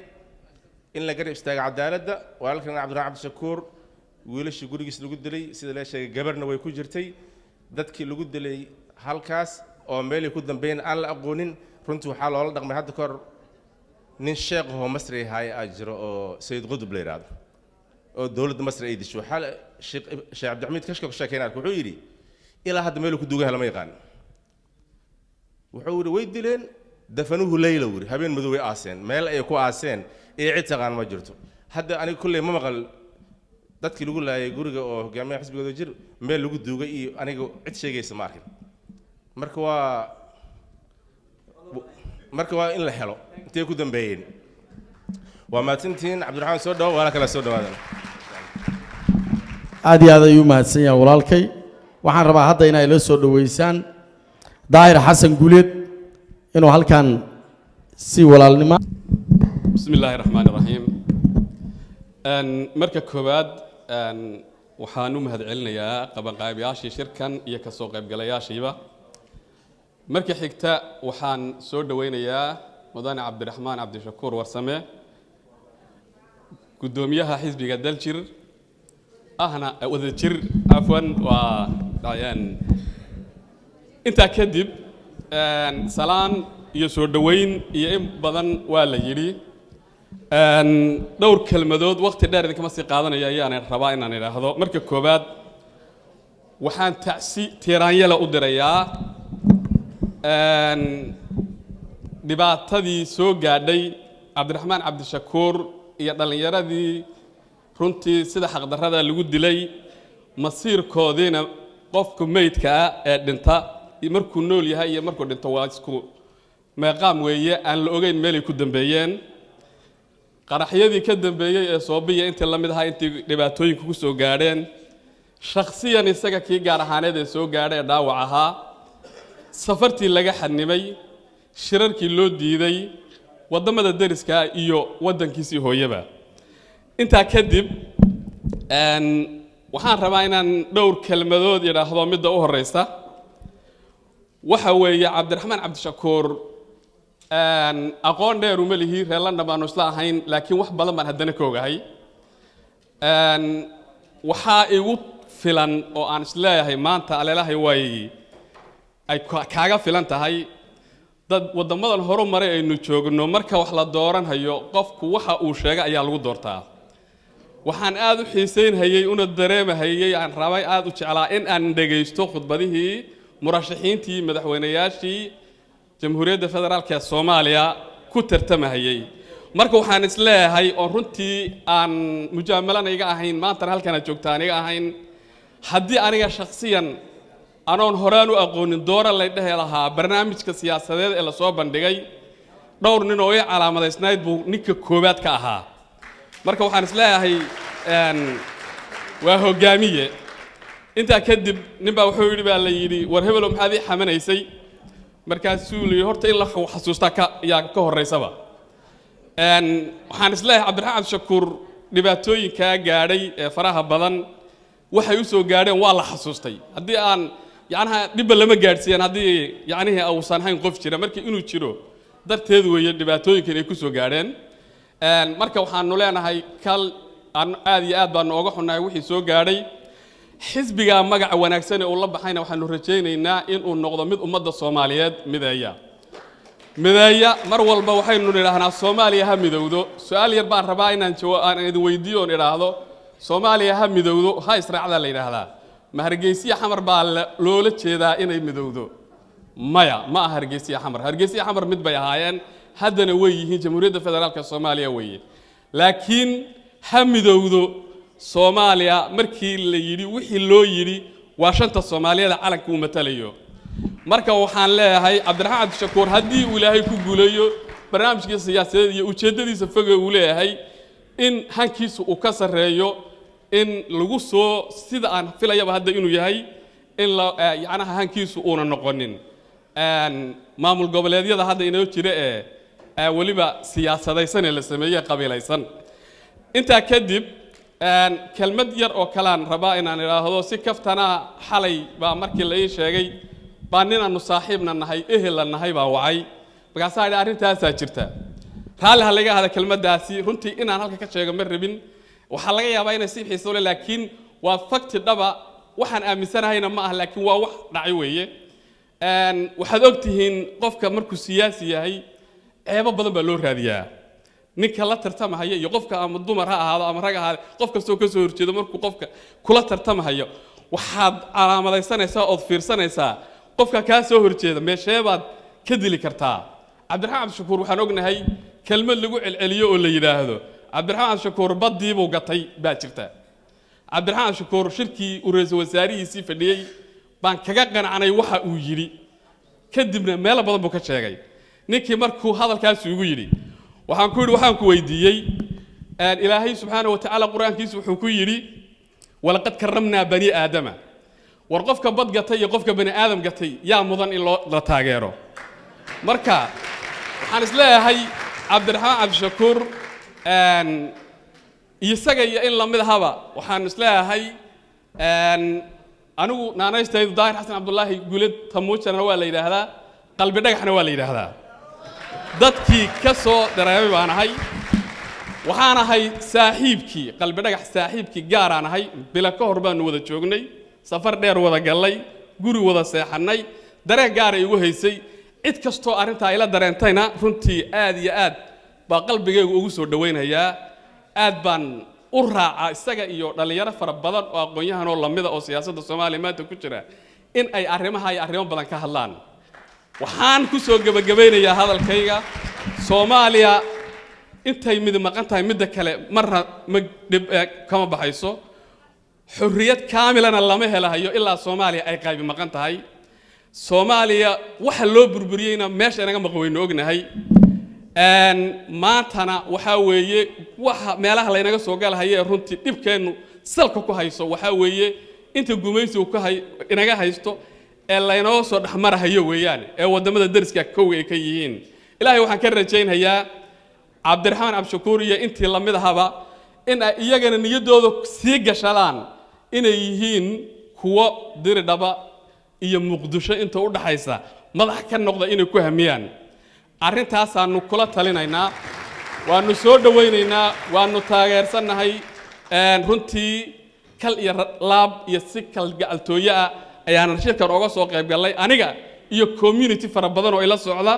in la garab istaago cadaaladda. Walaalkan Cabdiraxmaan Cabdishakuur wiilashii gurigiis lagu dilay, sida la sheegay gabarna way ku jirtay dadkii lagu dilay halkaas oo meelay ku dambeeyeen aan la aqoonin. Runtii waxaa loola dhaqmay, hadda kahor nin sheekh ahoo Masri ahaay aa jiro oo Sayid Qudub la yidhaahdo oo dowladda Masri ay disho. Waxaa Sheekh Cabdixamiid Kashka ku sheekeyn arka, wuxuu yidhi ilaa hadda meeluu ku duugan yahay lama yaqaan. Wuxuu yidhi way dileen, dafanuhu leyla, wuri habeen madow way aaseen, meel ay ku aaseen iyo cid taqaan ma jirto. Hadda aniga kulley ma maqal dadkii lagu laayay guriga oo hogaamiyaha xisbiga Wadajir meel lagu duugay iyo aniga cid sheegaysa ma arkin. Marka waa in la helo intay ku dambeeyeen. Waa mahadsantihiin. Cabdiraxmaan soo dhawo, waala kala soo dhawaadan. Aad iyo aad ayuu mahadsan yahay walaalkay. Waxaan rabaa hadda inay la soo dhoweysaan Daahir Xasan Guuleed inuu halkan si walaalnimo بسم الله الرحمن الرحيم. Marka koowaad waxaan u mahadcelinayaa qabanqaabiyaashii shirkan iyo kasoo qaybgalayaashiiba. Marka xigta waxaan soo dhoweynayaa mudane Cabdiraxmaan Cabdishakuur Warsame, guddoomiyaha xisbiga Daljir. Ahna Wadajir, cafwan, waa dhacayaan. Intaa kadib, salaan iyo soo dhoweyn iyo in badan waa la yidhi. Dhowr kelmadood, waqti dheer idinkama sii qaadanaya, ayaan rabaa inaan idhaahdo. Marka koowaad, waxaan tacsi tiiraanyala u dirayaa dhibaatadii soo gaadhay Cabdiraxmaan Cabdishakuur iyo dhallinyaradii runtii sida xaqdarrada lagu dilay. Masiirkoodiina, qofka meydka ah ee dhinta markuu nool yahay iyo markuu dhinto waa isku meeqaam weeye, aan la ogeyn meelay ku dambeeyeen. Qaraxyadii ka dambeeyey ee Soobiya intii la mid ahaa, intii dhibaatooyinka ku soo gaadheen shakhsiyan isaga, kii gaar ahaaneed ee soo gaadhay ee dhaawac ahaa, safartii laga xanimay, shirarkii loo diiday waddamada deriska iyo waddankiisii hooyaba. Intaa kadib, waxaan rabaa inaan dhowr kelmadood idhaahdo. Midda u horeysa waxa weeye, Cabdiraxmaan Cabdishakuur aqoon dheer uma lihi, reer London baanu isla ahayn, laakiin wax badan baan haddana ka ogahay. Waxaa igu filan oo aan isleeyahay maanta aleelahay way ay kaaga filan tahay, dad waddamadan horu maray aynu joogno, marka wax la dooranhayo qofku waxa uu sheegay ayaa lagu doortaa. Waxaan aad u xiisaynhayey una dareemahayey, aan rabay, aad u jeclaa in aan dhegaysto khudbadihii murashaxiintii madaxweynayaashii Jamhuuriyadda Federaalka ee Soomaaliya ku tartamahayey. Marka waxaan isleeyahay, oo runtii aan mujaamalana iga ahayn, maantana halkan aad joogtaan iga ahayn, haddii aniga shakhsiyan anoon horaan u aqoonin doora lay dhehi lahaa, barnaamijka siyaasadeed ee lasoo bandhigay dhowr nin oo ii calaamadaysnayd buu ninka koowaad ka ahaa. Marka waxaan isleeyahay waa hogaamiye. Intaa kadib, nin baa wuxuu yidhi, baa la yidhi, "War hebelow, maxaad ii xamanaysay?" Markaasuu la yidhi, "Horta in la xasuustaa ka yaa ka horraysaba." Waxaan isleeyahay Cabdiraxmaan Cabdishakuur dhibaatooyinkaa gaadhay ee faraha badan waxay u soo gaadheen waa la xasuustay. Haddii aan yacnaha dhibba lama gaadhsiiyaan, haddii yacnihii uusan hayn qof jira, marka inuu jiro darteed weeye dhibaatooyinkan ay ku soo gaadheen. Marka waxaanu leenahay kal aan aad iyo aad baanu oga xunnahay wixii soo gaadhay. Xisbiga magaca wanaagsan ee uu la baxayna waxaanu rajaynaynaa inuu noqdo mid ummadda Soomaaliyeed mideeya, mideeya. Mar walba waxaynu nidhaahnaa Soomaaliya ha midowdo. Su-aal yar baan rabaa inaan aan idin weydiiyo oon idhaahdo: Soomaaliya ha midowdo, ha israacdaa la yidhaahdaa, ma Hargeysiya Xamar baa loola jeedaa inay midowdo? Maya, ma aha Hargeysiya Xamar. Hargeysiya Xamar mid bay ahaayeen, haddana way yihiin, Jamhuuriyadda Federaalka Soomaaliya weeye. Laakiin ha midowdo Soomaaliya markii la yidhi, wixii loo yidhi waa shanta Soomaaliyada calanka uu matalayo. Marka waxaan leeyahay, Cabdiraxmaan Cabdishakuur haddii uu Ilaahay ku guuleeyo barnaamijkiisa siyaasadeed iyo ujeeddadiisa foge uu leeyahay, in hankiisu uu ka sarreeyo in lagu soo, sida aan filayaba hadda inuu yahay, in la yacnaha hankiisu uuna noqonin maamul goboleedyada hadda inoo jira ee weliba siyaasadaysan ee la sameeyey, qabiilaysan. Intaa kadib, kelmad yar oo kalean rabaa inaan idhaahdo si kaftana. Xalay baa markii la ii sheegay baa nin aanu saaxiibna nahay, ehella nahay baa wacay. Markaasaa idhi, "Arrintaasaa jirta, raalli ha laga ahada." Kelmaddaasi runtii inaan halka ka sheego ma rabin, waxaa laga yaabaa inay si xiiso leh, laakiin waa fakti dhaba. Waxaan aaminsanahayna ma ah, laakiin waa wax dhacay weeye. Waxaad og tihiin, qofka markuu siyaasi yahay ceebo badan baa loo raadiyaa. Ninka la tartamahaya iyo qofka, ama dumar ha ahaado ama rag ahaado, qof kastoo ka soo horjeedo, markuu qofka kula tartamahayo waxaad calaamadaysanaysaa ood fiirsanaysaa qofka kaa soo horjeeda meeshee baad ka dili kartaa. Cabdiraxmaan Cabdishakuur waxaan ognahay kelmad lagu celceliyo oo la yidhaahdo Cabdiraxmaan Cabdishakuur baddii buu gatay baa jirta. Cabdiraxmaan Cabdishakuur shirkii uu ra-iisul wasaarihiisii fadhiyey baan kaga qanacnay waxa uu yidhi. Kadibna meelo badan buu ka sheegay. Ninkii markuu hadalkaasi igu yidhi, waxaan ku yidhi, waxaan ku weydiiyey, Ilaahay subxaana wa tacaala Qur-aankiisu wuxuu ku yidhi, "ولقد كرمنا بني آدم." War qofka bad gatay iyo qofka bani aadam gatay yaa mudan in loo la taageero? Marka waxaan isleeyahay Cabdiraxmaan Cabdishakuur isaga iyo in lamid ahaba, waxaan isleeyahay anigu naanaystaydu Daahir Xasan Cabdullaahi Guuled Tamuujana waa la yidhaahdaa, Qalbi Dhagaxna waa la yidhaahdaa. Dadkii ka soo dareemay baan ahay. Waxaan ahay saaxiibkii Qalbi Dhagax, saaxiibkii gaaraan ahay. Bila ka hor baanu wada joognay, safar dheer wada gallay, guri wada seexannay. Dareen gaara igu haysay. Cid kastoo arrintaa ila dareentayna runtii aad iyo aad baa qalbigaygu ugu soo dhowaynayaa. Aad baan u raacaa isaga iyo dhallinyaro fara badan oo aqoon-yahanoo lamida oo siyaasadda Soomaaliya maanta ku jira in ay arrimaha iyo arrimo badan ka hadlaan. Waxaan ku soo gebagabaynayaa hadalkayga: Soomaaliya intay mid maqan tahay, midda kale marna ma dhib kama baxayso. Xorriyad kaamilana lama helahayo ilaa Soomaaliya ay qaybi maqan tahay. Soomaaliya waxa loo burburiyeyna meesha inaga maqan waynu ognahay. Maantana waxaa weeye waxa meelaha laynaga soo galahaya ee runtii dhibkeennu salka ku hayso waxaa weeye inta gumaysigu ka hay inaga haysto ee laynoo soo dhexmarahayo weeyaan, ee waddamada dariska kowga ay ka yihiin. Ilaahay waxaan ka rajaynhayaa Cabdiraxmaan Cabdishakuur iyo intii lamid ahaba in ay iyagana niyaddooda sii gashadaan inay yihiin kuwo Diridhaba iyo Muqdisho inta u dhaxaysa madax ka noqda, inay ku hamiyaan. Arrintaasaanu kula talinaynaa, waanu soo dhowaynaynaa, waanu taageersannahay. Runtii kal iyo laab iyo si kal gacaltooye ah ayaanan shirkan oga soo qayb gallay, aniga iyo community fara badan oo ila socda.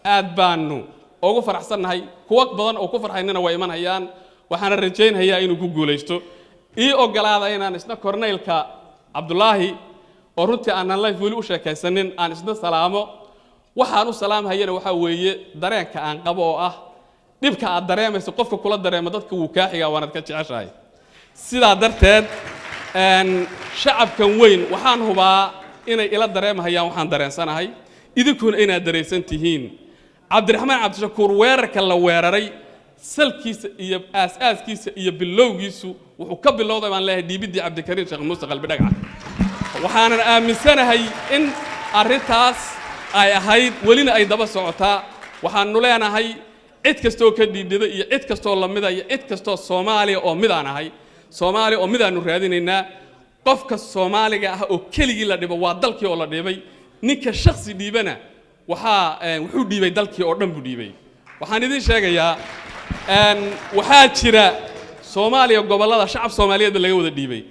Aad baanu ugu faraxsannahay, kuwo badan oo ku farxaynana waa imanhayaan. Waxaana rajaynhayaa inuu ku guulaysto. Ii ogolaada inaan isna korneylka Cabdulaahi, oo runtii aanan life weli u sheekaysanin, aan isna salaamo. Waxaan u salaamhayana waxaa weeye dareenka aan qabo oo ah dhibka aad dareemayso qofka kula dareemo dadka wuu kaa xigaa, waanaad ka jeceshahay. Sidaa darteed shacabkan weyn waxaan hubaa inay ila dareemahayaan waxaan dareensanahay, idinkuna inaad dareensan tihiin. Cabdiraxmaan Cabdishakuur weerarka la weeraray salkiisa iyo aas-aaskiisa iyo bilowgiisu wuxuu ka bilowday, baan leeyahay, dhiibiddii Cabdikariim Sheekh Muuse Qalbi Dhagax. Waxaanan aaminsanahay in arrintaas ay ahayd, welina ay daba socotaa. Waxaanu leenahay cid kastoo ka dhiidhida iyo cid kastoo lamida iyo cid kastoo Soomaaliya oo midaan ahay, Soomaaliya oo midaanu raadinaynaa. Qofka Soomaaliga ah oo keligii la dhibo waa dalkii oo la dhibay. Ninka shakhsi dhiibana waxaa wuxuu dhiibay dalkii oo dhan buu dhiibay. Waxaan idiin sheegayaa, waxaa jira Soomaaliya gobollada shacab Soomaaliyeed ba laga wada dhiibay.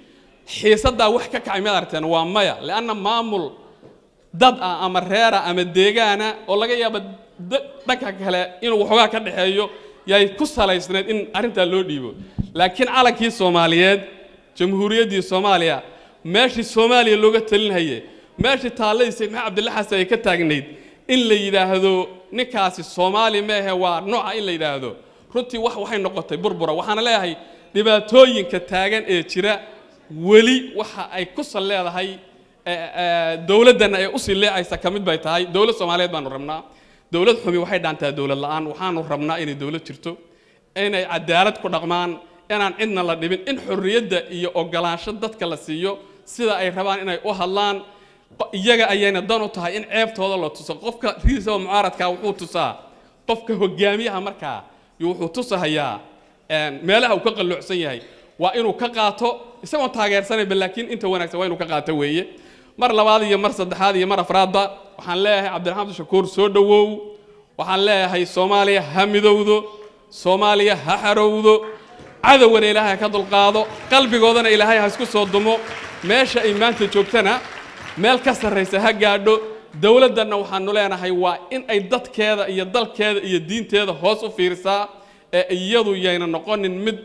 Xiisaddaa wax ka kacay miyaad aragteen? Waa maya, lianna maamul dad ah ama reera ama deegaana oo laga yaabo dhanka kale inuu waxoogaa ka dhexeeyo yay ku salaysnayd in arrintaa loo dhiibo. Laakiin calankii Soomaaliyeed, Jamhuuriyaddii Soomaaliya, meeshii Soomaaliya looga talinhaye, meeshii taalladii Sayid Maxamed Cabdilla Xasan ay ka taagnayd, in la yidhaahdo ninkaasi Soomaali meehe, waa nooca in la yidhaahdo, runtii wax waxay noqotay burbura. Waxaana leeyahay dhibaatooyinka taagan ee jira weli waxa ay ku sal leedahay dowladdanna ay usii leecaysa ka mid bay tahay. Dowlad Soomaaliyeed baanu rabnaa. Dowlad xumi waxay dhaantaa dowlad la'aan. Waxaanu rabnaa inay dowlad jirto, inay cadaalad ku dhaqmaan, inaan cidna la dhibin, in xorriyadda iyo ogolaansho dadka la siiyo sida ay rabaan inay u hadlaan. Iyaga ayayna dan u tahay in ceebtooda la tuso. Qofka ridiisaba mucaaradka wuxuu tusaa qofka hogaamiyaha markaa iyo wuxuu tusahayaa meelaha uu ka qalloocsan yahay, waa inuu ka qaato isagoon taageersanayba, laakiin inta wanaagsan waa inuu ka qaato weeye. Mar labaad iyo mar saddexaad iyo mar afraadba waxaan leeyahay Cabdiraxmaan Cabdishakuur, soo dhowow. Waxaan leeyahay Soomaaliya ha midowdo, Soomaaliya ha xarowdo, cadowgana Ilaahay ha ka dulqaado, qalbigoodana Ilaahay ha isku soo dumo. Meesha ay maanta joogtana meel ka sarraysa ha gaadho. Dowladdanna waxaanu leenahay waa in ay dadkeeda iyo dalkeeda iyo diinteeda hoos u fiirisaa ee iyadu yayna noqonin mid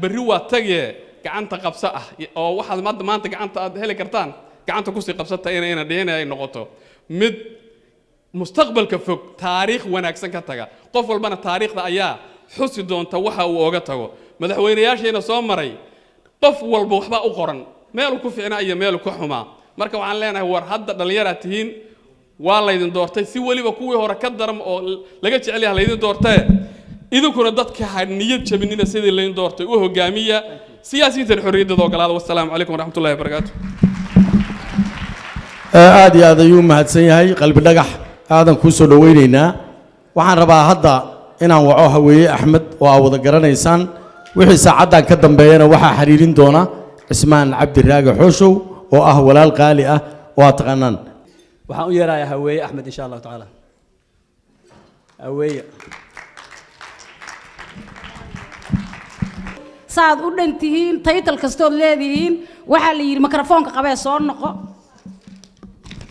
berri waa tagee gacanta qabso ah, oo waxaad maanta gacanta aad heli kartaan gacanta kusii qabsata inayna dhihin, ay noqoto mid mustaqbalka fog taariikh wanaagsan ka taga. Qof walbana taariikhda ayaa xusi doonta waxa uu oga tago. Madaxweynayaashiina soo maray qof walba waxbaa u qoran, meeluu ku fiicnaa iyo meeluu ka xumaa. Marka waxaan leenahay, war hadda dhallinyaraad tihiin, waa laydin doortay, si weliba kuwii hore ka daran oo laga jecel yahay laydin doortee, idinkuna dadka ha niyad jabinina, sidii laydin doortay u hogaamiya. Siyaasiyiintan xorriyaddooda ogolaada. Wassalaamu calaykum waraxmatullahi wabarakaatu. Aad iyo aad ayuu u mahadsan yahay Qalbi Dhagax. Aadan kuu soo dhowaynaynaa. Waxaan rabaa hadda inaan waco Haweeye Axmed oo aa wada garanaysaan. Wixii saacaddan ka dambeeyana waxaa xiriirin doona Cismaan Cabdi Raage Xooshow oo ah walaal qaali ah oo aad taqaanaan. Waxaan u yeerayaa Haweeye Axmed, insha Allahu tacaala. Haweeye. Saad u dhan tihiin, title kastood leedihiin, waxaa la yidhi mikrofoonka qabee soo noqo.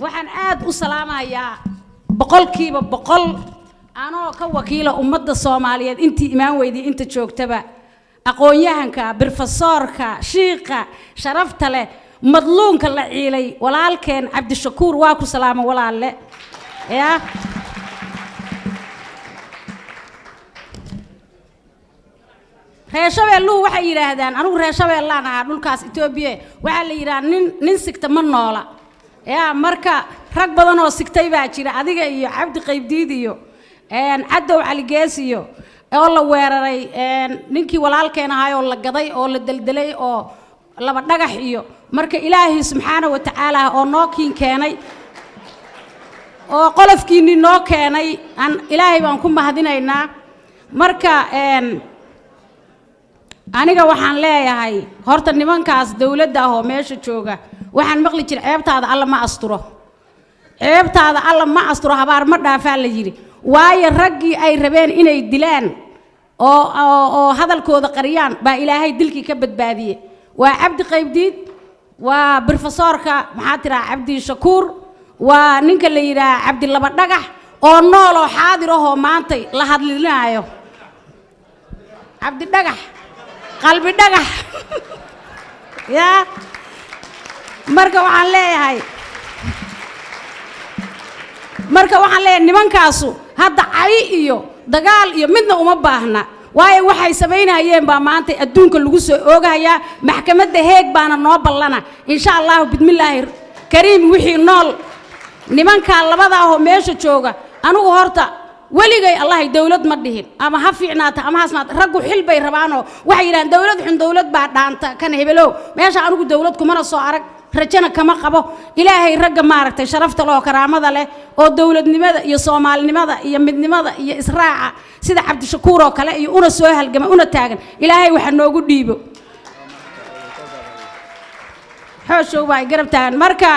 Waxaan aad u salaamayaa 100% anoo ka wakiila ummadda Soomaaliyeed, intii imaan weyday, inta joogtaba, aqoon-yahanka, brofesoorka, shiiqa sharafta leh, madluunka la ciilay, walaalkeen Cabdishakuur. Waa ku salaama, walaalle. Ya Reer Shabeelluhu waxay yidhaahdaan, anigu Reer Shabeellaan ahaa, dhulkaas Etoobiya, waxaa la yidhaha nin sigta ma noola. Ya marka rag badan oo sigtay baa jira, adiga iyo Cabdi Qaybdiid iyo Cadow Caligees iyo oo la weeraray, ninkii walaalkeen ahaay oo la gaday oo la deldelay oo laba dhagax iyo. Marka Ilaahay subxaana wa tacaala oo noo kiin keenay oo qolofkiinii noo keenay aan Ilaahay baan ku mahadinaynaa. Marka aniga waxaan leeyahay horta nimankaas dowladda ah oo meesha jooga, waxaan maqli jira, ceebtaada Alla ma asturo, ceebtaada Alla ma asturo, habaar ma dhaafaa la yidhi. Waayo, raggii ay rabeen inay dilaan oo hadalkooda qariyaan baa Ilaahay dilkii ka badbaadiyey. Waa Cabdi Qaybdiid, waa brofesoorka, maxaa tiraa, Cabdi Shakuur, waa ninka la yidhaha Cabdi Laba Dhagax oo nool oo xaadir ahoo maantay la hadlinaayo. Cabdi Dhagax, Qalbi Dhagax. Ya marka waxaan leeyahay nimankaasu hadda cay iyo dagaal iyo midna uma baahna, waayo waxay samaynayeen baa maanta adduunka lagu soo oogahayaa. Maxkamadda Heeg baana noo ballana, insha Allahu bidmillaahi kariim. Wixii nool nimankaa labada ahoo meesha jooga, anigu horta weligay Allahay dowlad ma dhihin, ama ha fiicnaata ama ha asmaata. Raggu xil bay rabaanoo waxay yidhahaan dowlad xun dowlad baa dhaanta kan hebelow. Meesha anigu dowlad kumana soo arag, rajana kama qabo. Ilaahay ragga maaragtay sharafta leh oo karaamada leh oo dowladnimada iyo Soomaalinimada iyo midnimada iyo israaca sida Cabdishakuur oo kale iyo una soo halgama una taagan, Ilaahay waxa noogu dhiibo. Xooshow baa ay garab taagan. Marka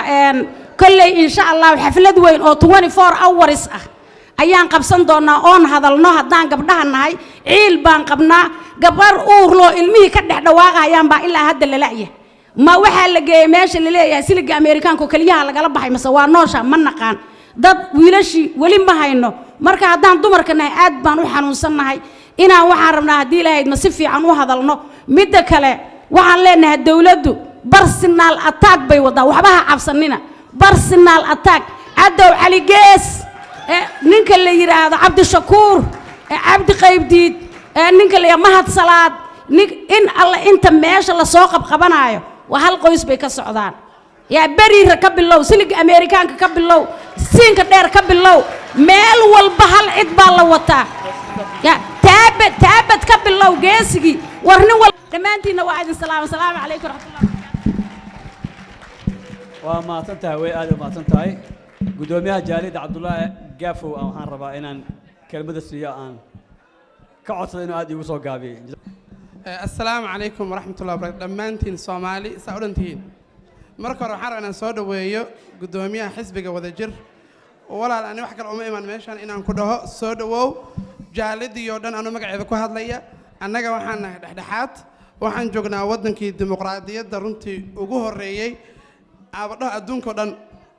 kolley insha Allahu xaflad weyn oo 24 hours ah ayaan qabsan doonaa oon hadalno. Haddaan gabdhaha nahay, ciil baan qabnaa. Gabar uurloo ilmihii ka dhex dhawaaqayaan baa ilaa hadda lala'ya. Ma waxaa la geeyey meesha la leeyahay siliga Ameerikaanka oo keliyaha lagala baxay, mase waa noosha, ma naqaan. Dad wiilashii weli ma hayno. Marka haddaan dumarka nahay, aad baan u xanuunsannahay. Inaan waxaan rabnaa haddii Lahayd ma si fiican u hadalno. Midda kale, waxaan leenahay dowladdu personal attack bay wadaa. Waxba ha cabsanina. Personal attack Cadow Cali Gees, ninka la yidhaahdo Cabdishakuur, Cabdi Qaybdiid, ninka la yidhahdo Mahad Salaad, nin in Alla inta meesha lasoo qabqabanaayo waa hal qoys bay ka socdaan. Yaa Beriira ka bilow, siliga Ameerikaanka ka bilow, Siinka Dheer ka bilow, meel walba hal cid baa la wataa. Ya Taabad, Taabad ka bilow, geesigii war nin wal. Dhammaantiinna waa idin salaama. Salaamu calaykum waraxmatullah. Waa mahadsan tahay, way aad u mahadsan tahay. Guddoomiyaha jaaliyadda Cabdullaahi Gaafow aan waxaan rabaa inaan kelmadda siiyo, aan ka codsado inuu aad iigu soo gaabiyey. Assalaamu calaykum waraxmatullahi wabarakatu. Dhammaantiin Soomaali saa u dhantihiin, marka hore waxaan rabaa inaan soo dhoweeyo guddoomiyaha xisbiga Wadajir. Walaal, ani wax kale uma iman meeshan inaan ku dhaho soo dhowow. Jaalidii oo dhan anuu magaceeda ku hadlaya, annaga waxaan nahay dhexdhexaad. Waxaan joognaa waddankii dimuqraadiyadda runtii ugu horreeyey aabadhaha adduunka oo dhan,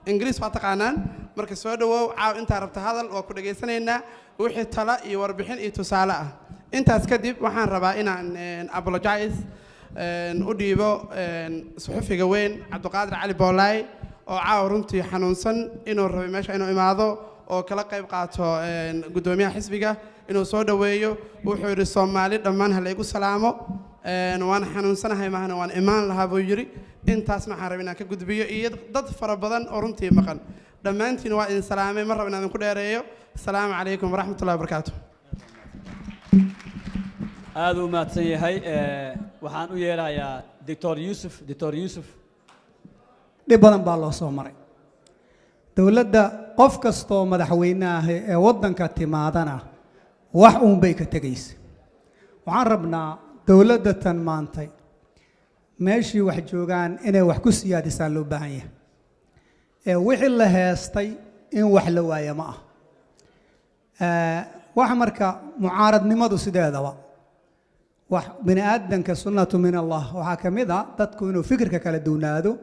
Ingiriis waa taqaanaan. Marka soo dhowow, caaw intaa rabta hadal, waa ku dhegaysanaynaa wixii tala iyo warbixin iyo tusaale ah. Intaas kadib waxaan rabaa inaan apologize u dhiibo suxufiga weyn Cabdiqaadir Cali Boolaay oo caawa runtii xanuunsan, inuu rabay meesha inuu imaado oo kala qayb qaato guddoomiyaha xisbiga inuu soo dhoweeyo. Wuxuu yidhi Soomaali dhammaan ha laygu salaamo, waan xanuunsanahay maahana waan imaan lahaa buu yidhi. Intaasna waxaan rabay inaan ka gudbiyo iyo dad fara badan oo runtii maqan. Dhammaantiin waa idin salaamay, mar raba inaan idinku dheereeyo. Asalaamu calaykum waraxmatullahi wabarakaatu. Aad u mahadsan yahay. Waxaan u yeerayaa Doctor Yuusuf, Doctor Yuusuf. Dhib badan baa loo soo maray dowladda. Qof kastoo madaxweyne ah ee waddanka timaadana wax uun bay ka tegaysa. Waxaan rabnaa dowladda tan maantay meeshii wax joogaan inay wax ku siyaadisaan loo baahan yahay, ee wixii la heestay in wax la waaya ma ah. Wax marka mucaaradnimadu sideedaba Wax bini aadanka sunnatu min Allah waxaa ka mid a dadku inuu fikirka kala duwnaado,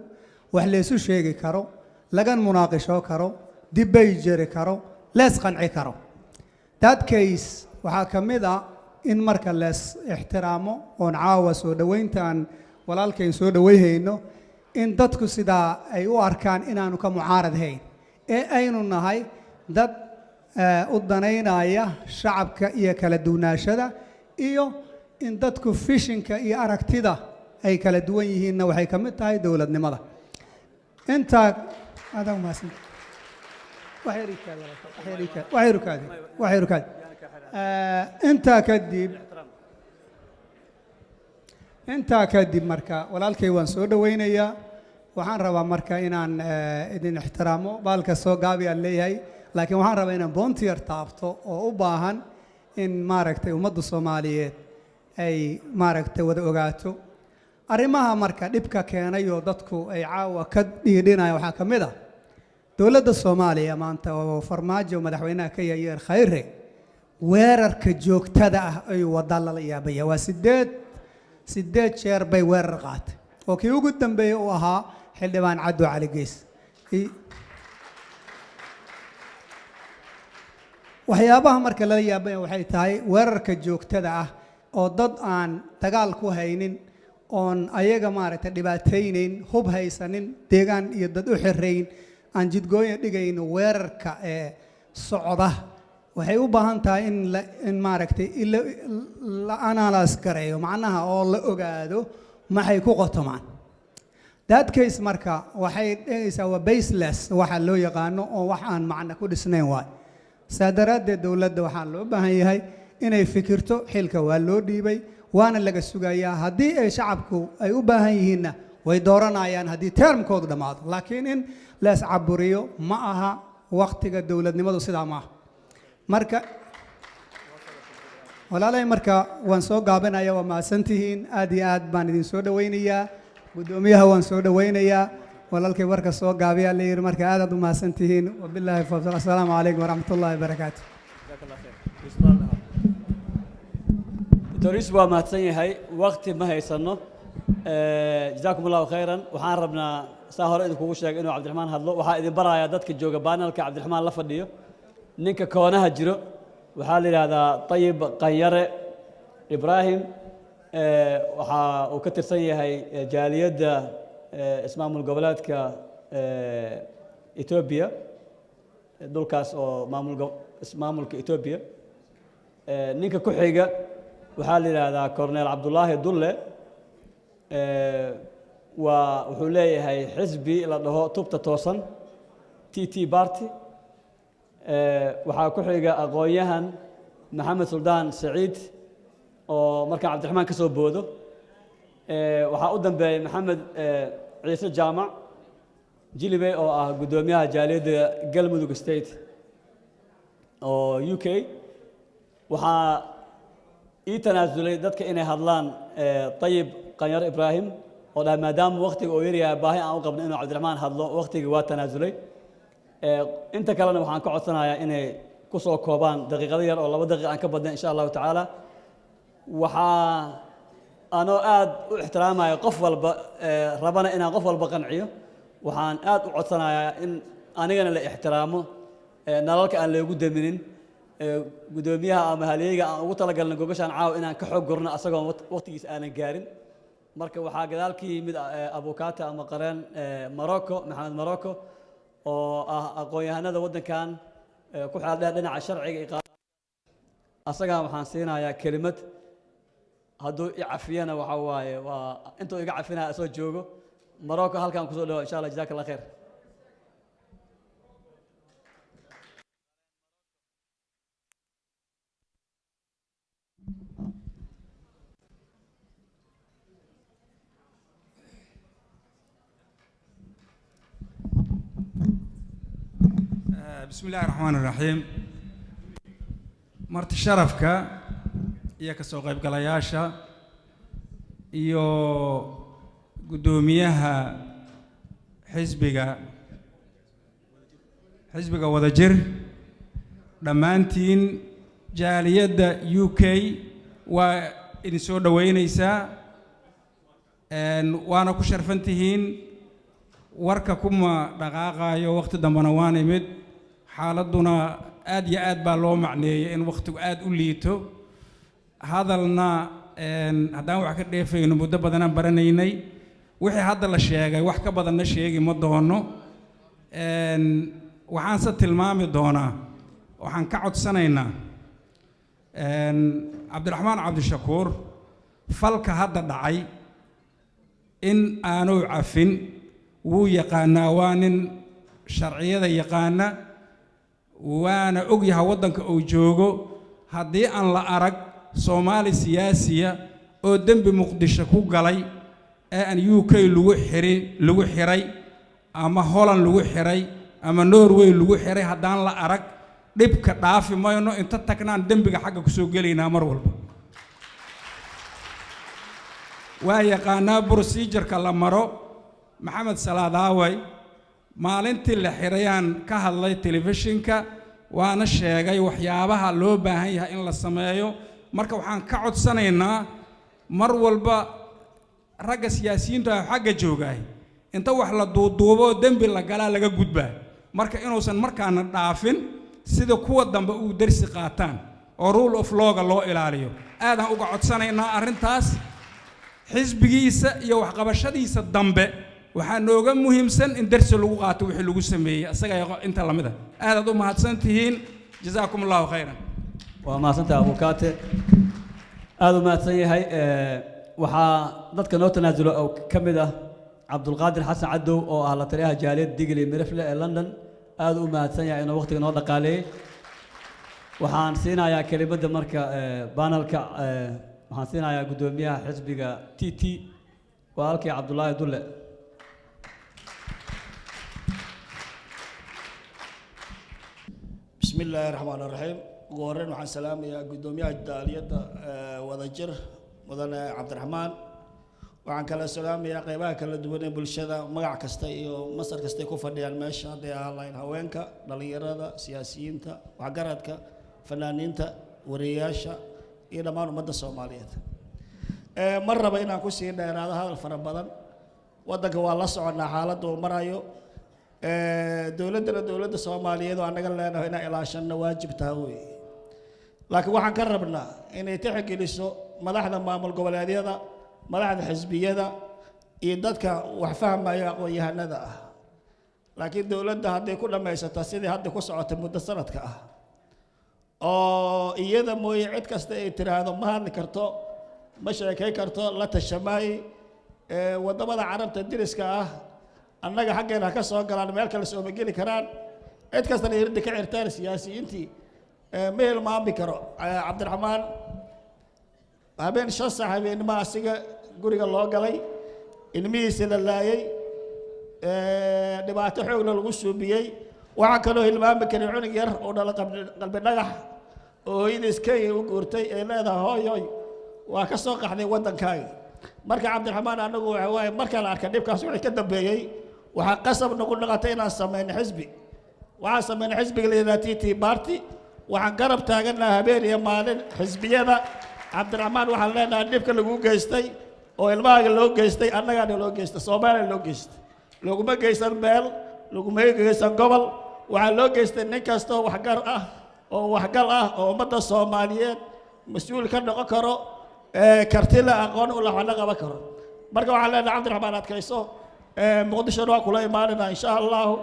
wax laysu sheegi karo, lagan munaaqisho karo, dibbay jeri karo, lees qanci karo. That case waxaa ka mid a in marka lees ixtiraamo oon caawa soo dhoweyntaan walaalkayn soo dhoweyhayno, in dadku sidaa ay u arkaan inaanu ka mucaaradhayn ee aynu nahay dad u danaynaya shacabka iyo kala duwnaashada, iyo in dadku vision-ka iyo aragtida ay kala duwan yihiinna waxay ka mid tahay dowladnimada. Intaa adaa umahadsan. Wax yar ii kaadi, walaalka, wax yar ii kaadi, wax yar ii kaadi, wax yar ii kaadi. Intaa kadib marka walaalkay waan soo dhoweynayaa. Waxaan rabaa marka inaan idin ixtiraamo, baalka soo gaabiyaan leeyahay, laakiin waxaan rabaa inaan point yar taabto oo u baahan in maaragtay ummadda Soomaaliyeed ay maaragtay wada ogaato. Arrimaha marka dhibka keenay oo dadku ay caawa ka dhiidhinayaan waxaa ka mid ah dowladda Soomaaliya maanta oo Farmaajo madaxweynaha ka yahay, Khayre, weerarka joogtada ah ay wada lala yaabaya. Waa 8 jeer bay weerar qaatay, oo kii ugu dambeeyey uu ahaa xildhibaan Caddo Cali Gees. Waxyaabaha marka lala yaabaya waxay tahay weerarka joogtada ah oo dad aan dagaal ku haynin, oon ayaga maaragtay dhibaataynayn, hub haysanin, deegaan iyo dad u xirayn, aan jidgooya dhigayn, weerarka ee socda waxay u baahan tahay in maaragtay in la analyse gareeyo, macnaha oo la ogaado maxay ku qotomaan. That case marka waxay dhigaysaa waa baseless waxa loo yaqaano, oo wax aan macno ku dhisnayn waay. Saa daraaddeed dowladda waxaa loo baahan yahay inay fikirto. Xilka waa loo dhiibay, waana laga sugayaa. Haddii ay shacabku ay u baahan yihiinna way dooranayaan haddii term-koodu dhammaado, laakiin in la iscaburiyo ma aha. Waqtiga dowladnimadu sidaa ma aha. Marka walaalay, marka waan soo gaabinaya. Waa mahadsantihiin, aad iyo aad baan idin soo dhowaynayaa. Guddoomiyaha waan soo dhowaynayaa. Walaalkay warka soo gaabiyaa la yidhi. Marka aad aad u mahadsantihiin. Wabilaahi tawfiiq. Assalaamu calaykum waraxmat ullahi wabarakaatu. Doctor Yusuf waa mahadsan yahay. Waqti ma haysano. Jazaakum allahu khayran. Waxaan rabnaa, saa hore idinkugu sheegay, inuu Cabdiraxmaan hadlo. Waxaa idin barayaa dadka jooga panel-ka Cabdiraxmaan la fadhiyo. Ninka koonaha jiro waxaa la yidhaahdaa Tayib Qanyare Ibraahim. Waxa uu ka tirsan yahay jaaliyadda ismaamul goboleedka Etoobiya, dhulkaas oo maamul ismaamulka Etoobiya. Ninka ku xiga waxaa la yidhaahdaa Cornel Cabdullaahi Dulle. Waa wuxuu leeyahay xisbi la dhaho Tubta Toosan, TT Party. Waxaa ku xiga aqoon-yahan Maxamed Suldaan Saciid oo markaan Cabdiraxmaan ka soo boodo. Waxaa u dambeeyay Maxamed Ciise Jaamac Jilibe oo ah guddoomiyaha jaaliyadda Galmudug State oo UK. Waxaa ii tanaasulay dadka inay hadlaan Tayib Qanyar Ibraahim oo dhahay maadaama waqtiga uu yaryahay, baahi aan u qabno inuu Cabdiraxmaan hadlo, waqtigii waa tanaasulay. Inta kalena waxaan ka codsanayaa inay ku soo koobaan daqiiqado yar oo 2 daqiiq aan ka badnayn, insha Allahu tacaala. Waxaa anoo aad u ixtiraamaya qof walba, rabana inaan qof walba qanciyo, waxaan aad u codsanayaa in anigana la ixtiraamo, nalalka aan loogu daminin, guddoomiyaha ama halyeeyga aan ugu talagalnay gogashaan caawa inaan ka xoog gurno asagoon waqtigiisa aanan gaarin. Marka waxaa gadaal ka yimid abukaata ama qareen Morocco, Maxamed Morocco, oo ah aqoon-yahanada waddankan ku xeel dheer dhinaca sharciga iyo asagaa waxaan siinayaa kelimad. Hadduu i cafiyana waxa waaye waa intuu iga cafinaya asoo joogo. Morocco halkaan kusoo dhawo, insha Allah. Jazaak Allah khayr. بسم الله الرحمن الرحيم. Marti sharafka iyo kasoo qaybgalayaasha iyo guddoomiyaha xisbiga Wadajir, dhammaantiin jaaliyadda UK waa idin soo dhoweynaysaa, waana ku sharfan tihiin. Warka kuma dhaqaaqaayo, waqti dambena waan imid, xaaladduna aad iyo aad baa loo macneeyey in waqtigu aad u liito. Hadalna haddaan wax ka dheefayno muddo badanaan baranaynay. Wixii hadda la sheegay wax ka badanna sheegi ma doono. Waxaanse tilmaami doonaa, waxaan ka codsanaynaa Cabdiraxmaan Cabdishakuur falka hadda dhacay in aanu cafin. Wuu yaqaanaa, waa nin sharciyada yaqaana, waana og yahay waddanka uu joogo. Haddii aan la arag Soomaali siyaasiya oo dembi Muqdisho ku galay ee aan UK lagu xirin, lagu xiray ama Holland lagu xiray ama Norway lagu xiray, haddaan la arag dhibka dhaafi mayno. Inta tagnaan dembiga xagga kusoo gelaynaa mar walba. Waa yaqaanaa procedure-ka la maro. Maxamed Salaad aaway, maalintii la xirayaan ka hadlay telefishinka, waana sheegay waxyaabaha loo baahan yahay in la sameeyo. Marka waxaan ka codsanaynaa mar walba ragga siyaasiyiintu ah xagga joogaay, inta wax la duuduubo dembi la galaa laga gudbaa. Marka inuusan markaana dhaafin, sida kuwa dambe uu dersi qaataan oo rule of law-ga loo ilaaliyo, aadaan uga codsanaynaa arrintaas. Xisbigiisa iyo waxqabashadiisa dambe waxaa nooga muhiimsan in dersi lagu qaato wixii lagu sameeyey isaga iyo inta lamid a. Aadaad u mahadsan tihiin, jazaakum Allahu khayran. Waa mahadsantahay abukaate, aada u mahadsan yahay. Waxaa dadka noo tanaasulo oo ka mid ah Cabdulqaadir Xasan Cadow oo ah la taliyaha jaaliyadda Digli Mirifle ee London. Aada u mahadsan yahay inuu waqtiga noo dhaqaaleeyey. Waxaan siinayaa kelimadda marka panel-ka, waxaan siinayaa guddoomiyaha xisbiga TT, walaalkii Cabdulaahi Dulle. بسم الله الرحمن الرحيم. Ugu horreyn waxaan salaamayaa guddoomiyaha jaaliyadda Wadajir, mudane Cabdiraxmaan. Waxaan kala salaamayaa qeybaha kala duwan ee bulshada, magac kasta iyo masar kastay ku fadhiyaan meesha, hadday ahaan lahayn haweenka, dhallinyarada, siyaasiyiinta, waxgaradka, fanaaniinta, wariyeyaasha iyo dhammaan ummadda Soomaaliyeed. Ma raba inaan kusii dheeraado hadal fara badan. Waddanka waa la soconnaa xaaladda uu marayo. Dowladdana dowladda Soomaaliyeed oo annaga leenahay inaan ilaashanno waajib taha weeye, laakiin waxaan ka rabnaa inay tixgeliso madaxda maamul goboleedyada, madaxda xisbiyada iyo dadka wax fahmaya, aqoon-yahanada ah. Laakiin dowladda hadday ku dhammaysato sidii hadda ku socotay muddo sanadka ah, oo iyada mooye cid kasta ay tiraahdo ma hadli karto, ma sheekay karto, la tashamaaye, waddamada Carabta deriska ah annaga xaggeena ha ka soo galaan, meel kale sooma geli karaan, cid kastana hirdi ka xirtaan siyaasiyiintii. Ma hilmaami karo Cabdiraxmaan habeen 5 saac habeennimo asiga guriga loo galay, ilmihiisa la laayay, dhibaato xoogna lagu suubiyey. Waxaa kaloo hilmaami karin cunug yar oo dhala Qalbi Dhagax oo hooyadiis Kenya u guurtay ee leedahay hooyoy waa ka soo qaxday waddankaagi. Marka Cabdiraxmaan anagu waxa waaye markaan arkay dhibkaas wixii ka dambeeyey, waxaa qasab nagu noqotay inaan samayno xisbi. Waxaan samaynay xisbiga la yidhaha TT Party. Waxaan garab taaganaha habeen iyo maalin xisbiyada. Cabdiraxmaan waxaan leenahay dhibka lagu geystay oo ilmahaaga loo geystay annagaana loo geystay, Soomaaliya loo geystay. Laguma geysan meel, laguma geysan gobol, waxaa loo geystay nin kastoo waxgar ah oo waxgal ah oo ummadda Soomaaliyeed mas-uul ka noqon karo, karti la aqoon u laxwana qaban karo. Marka waxaan leenahay Cabdiraxmaan adkayso. Muqdishona waa kula imaanayna insha Allahu.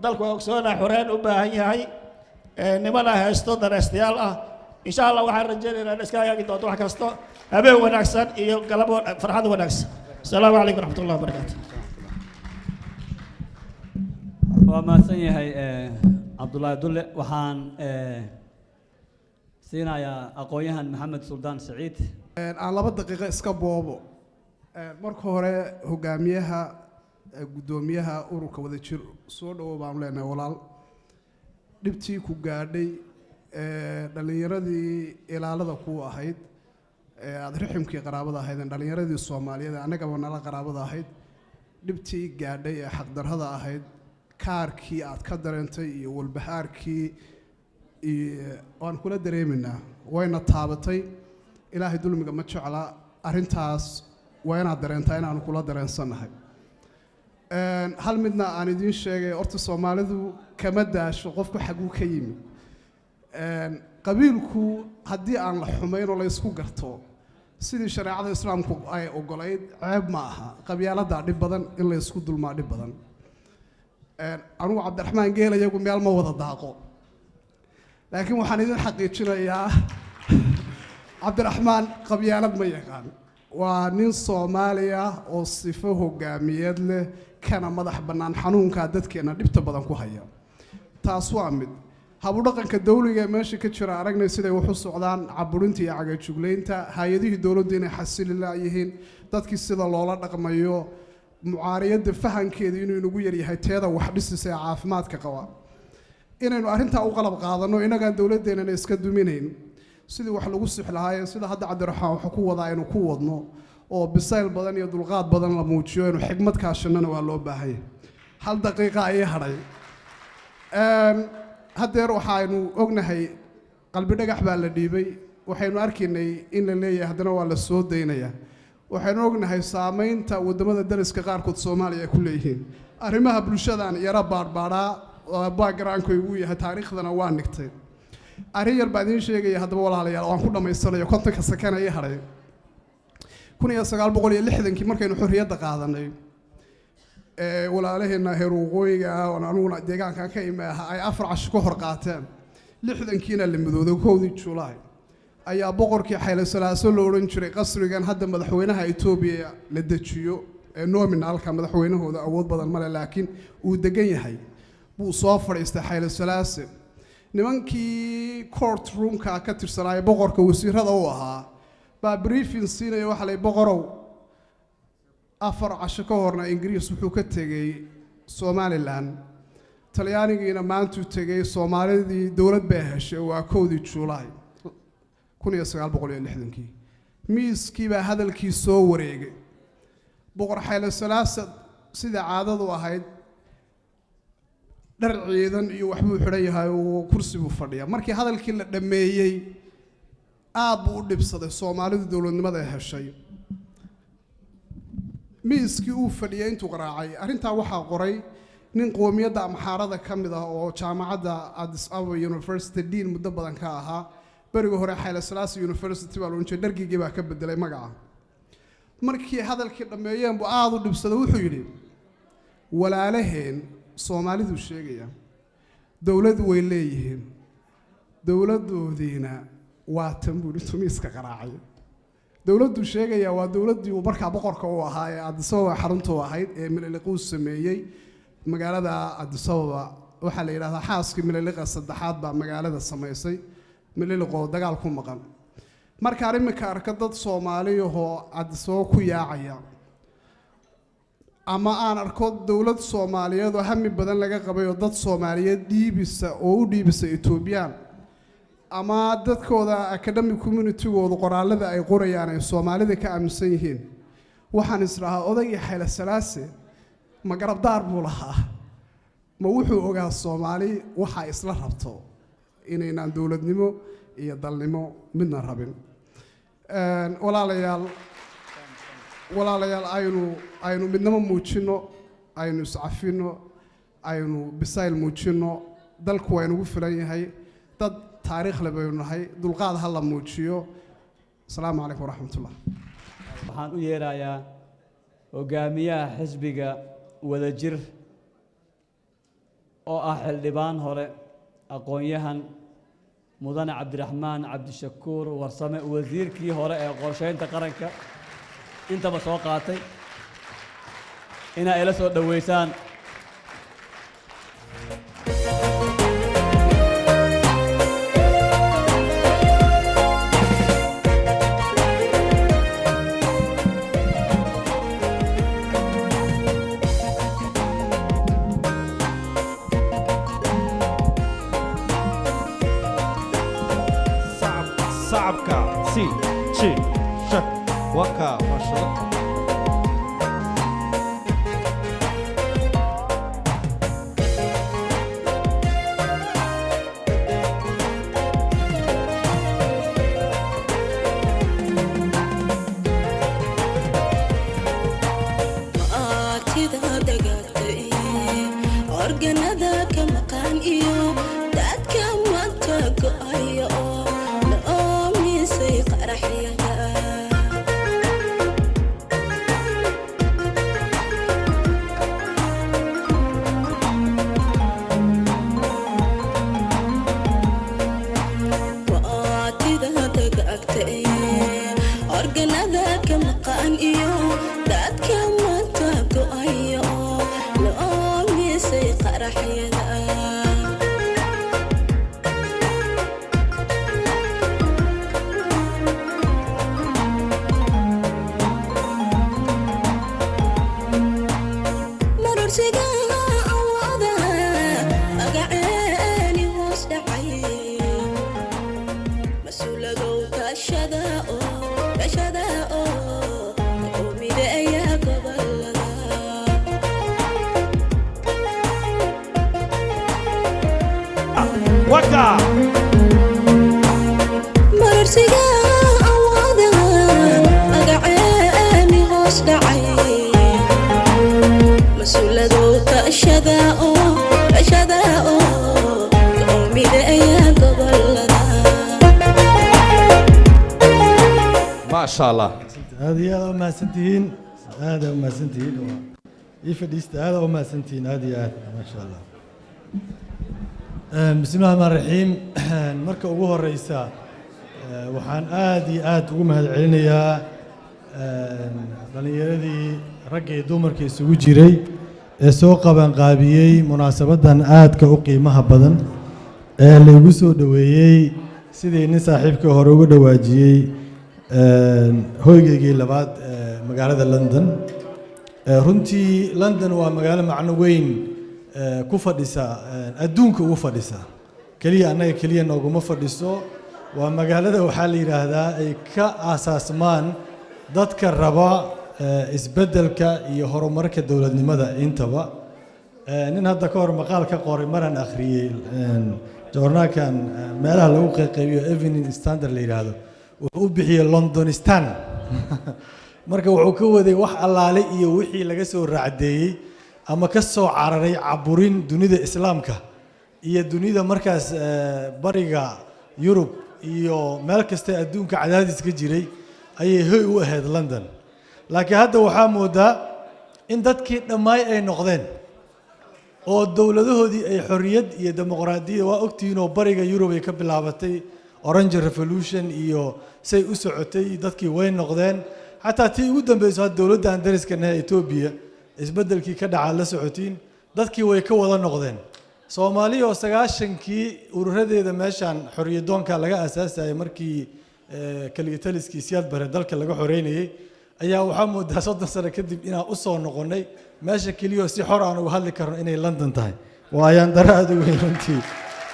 Dalku waa ogsoonaa xoreen u baahan yahay, nimana haysto danaystayaal ah. Insha Allah waxaan rajaynaynaa in iska hagaagi doonto wax kasto. Habeen wanaagsan iyo galab farxad wanaagsan. Asalaamu calaykum waraxmat ullahi wabarakaatu. Waa mahadsan yahay Cabdullaahi Dulle. Waxaan siinayaa aqoon-yahan Maxamed Suldaan Saciid. Aan 2 daqiiqo iska boobo. Marka hore hogaamiyaha, guddoomiyaha ururka Wadajir, soo dhowow baanu leenahay walaal. Dhibtii ku gaadhay, dhallinyaradii ilaalada ku ahayd ee aada riximkii qaraabada ahayd, dhallinyaradii Soomaaliyeed ee annagaba nala qaraabada ahayd, dhibtii gaadhay ee xaqdarrada ahayd, kaarkii aad ka dareentay iyo walbahaarkii iyo waan kula dareemaynaa, wayna taabatay. Ilaahay dulmiga ma jecla. Arrintaas waa inaad dareentaa inaanu kula dareensannahay. Hal midna aan idiin sheegay: horta Soomaalidu kama daasho qofku xaguu ka yimi. Qabiilku haddii aan la xumayn oo la ysku garto sidii shareecada Islaamku ay ogolayd, ceeb ma aha. Qabyaaladaa dhib badan, in la ysku dulmaa dhib badan. Anugu Cabdiraxmaan Geel iyagu meel ma wada daaqo, laakiin waxaan idin xaqiijinayaa Cabdiraxmaan qabyaalad ma yaqaan. Waa nin Soomaaliya oo sifo hogaamiyeed leh, kana madax bannaan xanuunkaa dadkeenna dhibta badan ku haya. Taas waa mid. Habudhaqanka dawliga ee meesha ka jira aragnay, siday wax u socdaan, caburinta iyo cagajuglaynta, hay-adihii dowladdu inay xasili laayihiin, dadkii sida loola dhaqmayo, mucaariyadda fahankeeda inuu inagu yaryahay, teeda wax dhisisa ee caafimaadka qaba inaynu arrintaa u qalab qaadanno, innagaan dowladdeennana iska duminayn, sidii wax lagu six lahaayeen, sida hadda Cabdiraxmaan wuxuu ku wadaa aynu ku wadno, oo bisayl badan iyo dulqaad badan la muujiyo, aynu xigmad kaashanana waa loo baahanya. Hal daqiiqa ayay hadhay. Haddeer waxaynu ognahay Qalbi Dhagax baa la dhiibay. Waxaynu arkaynay in la leeyahay haddana waa la soo daynayaa. Waxaynu ognahay saamaynta waddamada dariska qaarkood Soomaaliya ay ku leeyihiin. Arrimaha bulshadan yara baadhbaadhaa, backgroundkaygu yahay, taariikhdana waa nigtay. Arrin yar baa idiin sheegaya haddaba, walaalayaal, waan ku dhammaysanayo 50-ka sakana ii hadhay. 1960-kii markaynu xorriyadda qaadanay, walaalaheenna heer waqooyiga ah oon anuguna deegaankan ka imi ahaa ay 4 casho ka hor qaateen, 60-kiina la midooday 1-dii Julaay, ayaa boqorkii Xayle Salaaso lo odhan jiray qasrigan hadda madaxweynaha Etoobiya la dejiyo ee nominalka, madaxweynahooda awood badan male laakiin uu degan yahay, buu soo fadhiistay Xayle Salaase. Nimankii court roomka ka tirsanaaya boqorka wasiirada u ahaa baa briefing siinaya. Waxaa lay, "Boqorow, 4 casho ka horna Ingiriis wuxuu ka tegey Somaliland, Talyaanigiina maantuu tegey, Soomaalidii dowlad bay heshay, waa 1-dii Julaay 1960-kii." Miiskii baa hadalkii soo wareegay. Boqor Xayle Salaasa sida caadadu ahayd dhar ciidan iyo waxbuu xidhan yahay oo kursi buu fadhiyaa. Markii hadalkii la dhammeeyey, aad buu u dhibsaday Soomaalidu dowladnimada ay heshay. Miiskii uu fadhiyay intuu qaraacay. Arrintaa waxaa qoray nin qoomiyadda Amxaarada ka mid ah oo jaamacadda Addis Ababa University dean muddo badan ka ahaa. Beriga hore Xayle Salaasa University baa la odhan jiray, dhargigii baa ka bedelay magaca. Markii hadalkii dhammeeyeen buu aada u dhibsaday. Wuxuu yidhi, "Walaalaheen Soomaaliduu sheegaya dowlad way leeyihiin, dowladdoodiina waa tan," buu intuu miiska qaraacay. Dowladduu sheegayaa waa dowladdii uu markaa boqorka u ahaa ee Addis Ababa xaruntu ahayd ee Mililiquu sameeyey. Magaalada Addis Ababa waxaa la yidhahdaa xaaskii Mililiqa saddexaad baa magaalada samaysay, Mililiqoo dagaal ku maqan. Markaan iminka arka dad Soomaaliyahoo Addis Ababa ku yaacaya, ama aan arko dowlad Soomaaliyeed oo hami badan laga qabay oo dad Soomaaliyeed dhiibisa oo u dhiibisa Etoobiyaan, ama dadkooda academic communitygooda qoraallada ay qorayaan ay Soomaalida ka aaminsan yihiin, waxaan isdhahaa, odaygii Xayle Salaase ma garabdaar buu lahaa? Ma wuxuu ogaa Soomaali waxaa isla rabto inaynaan dowladnimo iyo dalnimo midna rabin? Walaalayaal, walaalayaal, aynu midnimo muujinno, aynu iscafinno, aynu bisayl muujinno. Dalku waa inugu filan yahay, dad taariikh le baynu nahay. Dulqaad ha la muujiyo. Asalaamu calaykum waraxmatullah. Waxaan u yeerayaa hogaamiyaha xisbiga Wadajir oo ah xildhibaan hore, aqoon-yahan, mudane Cabdiraxmaan Cabdishakuur Warsame, wasiirkii hore ee qorsheynta qaranka intaba soo qaatay, inaa ila soo dhoweysaan. Sacabka si ji shak waka maasha. Waatida dagaagtay organada ka maqan iyo dadka maanta go'aya oo la oomisay qaraxyada. Waatida dagaagtay organada ka maqan iyo dadka maanta go'aya oo la oomisay qaraxyada. Marorsiga awada magaceeni hoos dhacay mas-uuladow tashada oo tashada oo oo mideeya gobolada. Waka. Marorsiga awada magaceeni hoos dhacay mas-uuladow tashada oo tashada oo oo mideeya gobolada. Maasha Allah. Aad iyo aad u mahadsantihiin, aad u mahadsantihiin. Waa ii fadhiista. Aad u mahadsantihiin, aad iyo aad, maasha Allah. Bismi llahi raxmaan raxiim. Marka ugu horeysa, waxaan aad iyo aad ugu mahadcelinayaa dhallinyaradii ragga iyo dumarka isugu jiray ee soo qabanqaabiyey munaasabaddan aadka u qiimaha badan ee laygu soo dhoweeyey, sidii nin saaxiibkii hore uga dhawaajiyey, hoygaygii labaad ee magaalada London. Runtii London waa magaalo macno weyn ku fadhisa, adduunka ugu fadhisa. Keliya annaga keliya nooguma fadhiso. Waa magaalada waxaa la yidhaahdaa ay ka aasaasmaan dadka raba isbeddelka iyo horumarka dowladnimada intaba. Nin hadda ka hor maqaal ka qoray maraan akhriyey joornaalkan meelaha lagu qayqaybiyo Evening Standard la yidhaahdo, wuxuu u bixiyey Londonistan. Marka wuxuu ka waday wax allaale iyo wixii laga soo raacdeeyey ama ka soo cararay caburin dunida Islaamka iyo dunida markaas bariga Yurub iyo meel kasta adduunka cadaadis ka jiray ayay hoy u ahayd London. Laakiin hadda waxaa moodaa in dadkii dhammaay ay noqdeen oo dowladahoodii ay xorriyad iyo dimuqraadiyad. Waa ogtihiin oo bariga Yurub ay ka bilaabatay Orange Revolution iyo say u socotay, dadkii way noqdeen. Xataa tii ugu dambeyso hadda dowladda aan dariska nahay, Etoobiya, isbeddelkii ka dhacaa la socotiin, dadkii way ka wada noqdeen. Soomaaliya oo 90-kii ururadeeda meeshaan xorriyadoonka laga aasaasayay markii kaligitaliskii Siyaad Bare dalka laga xoreynayay, ayaa waxaa moodaa 30 sano kadib inaan u soo noqonnay meesha keliya oo si xor aan uga hadli karno inay London tahay. Waa ayaan daro aad u weyn runtii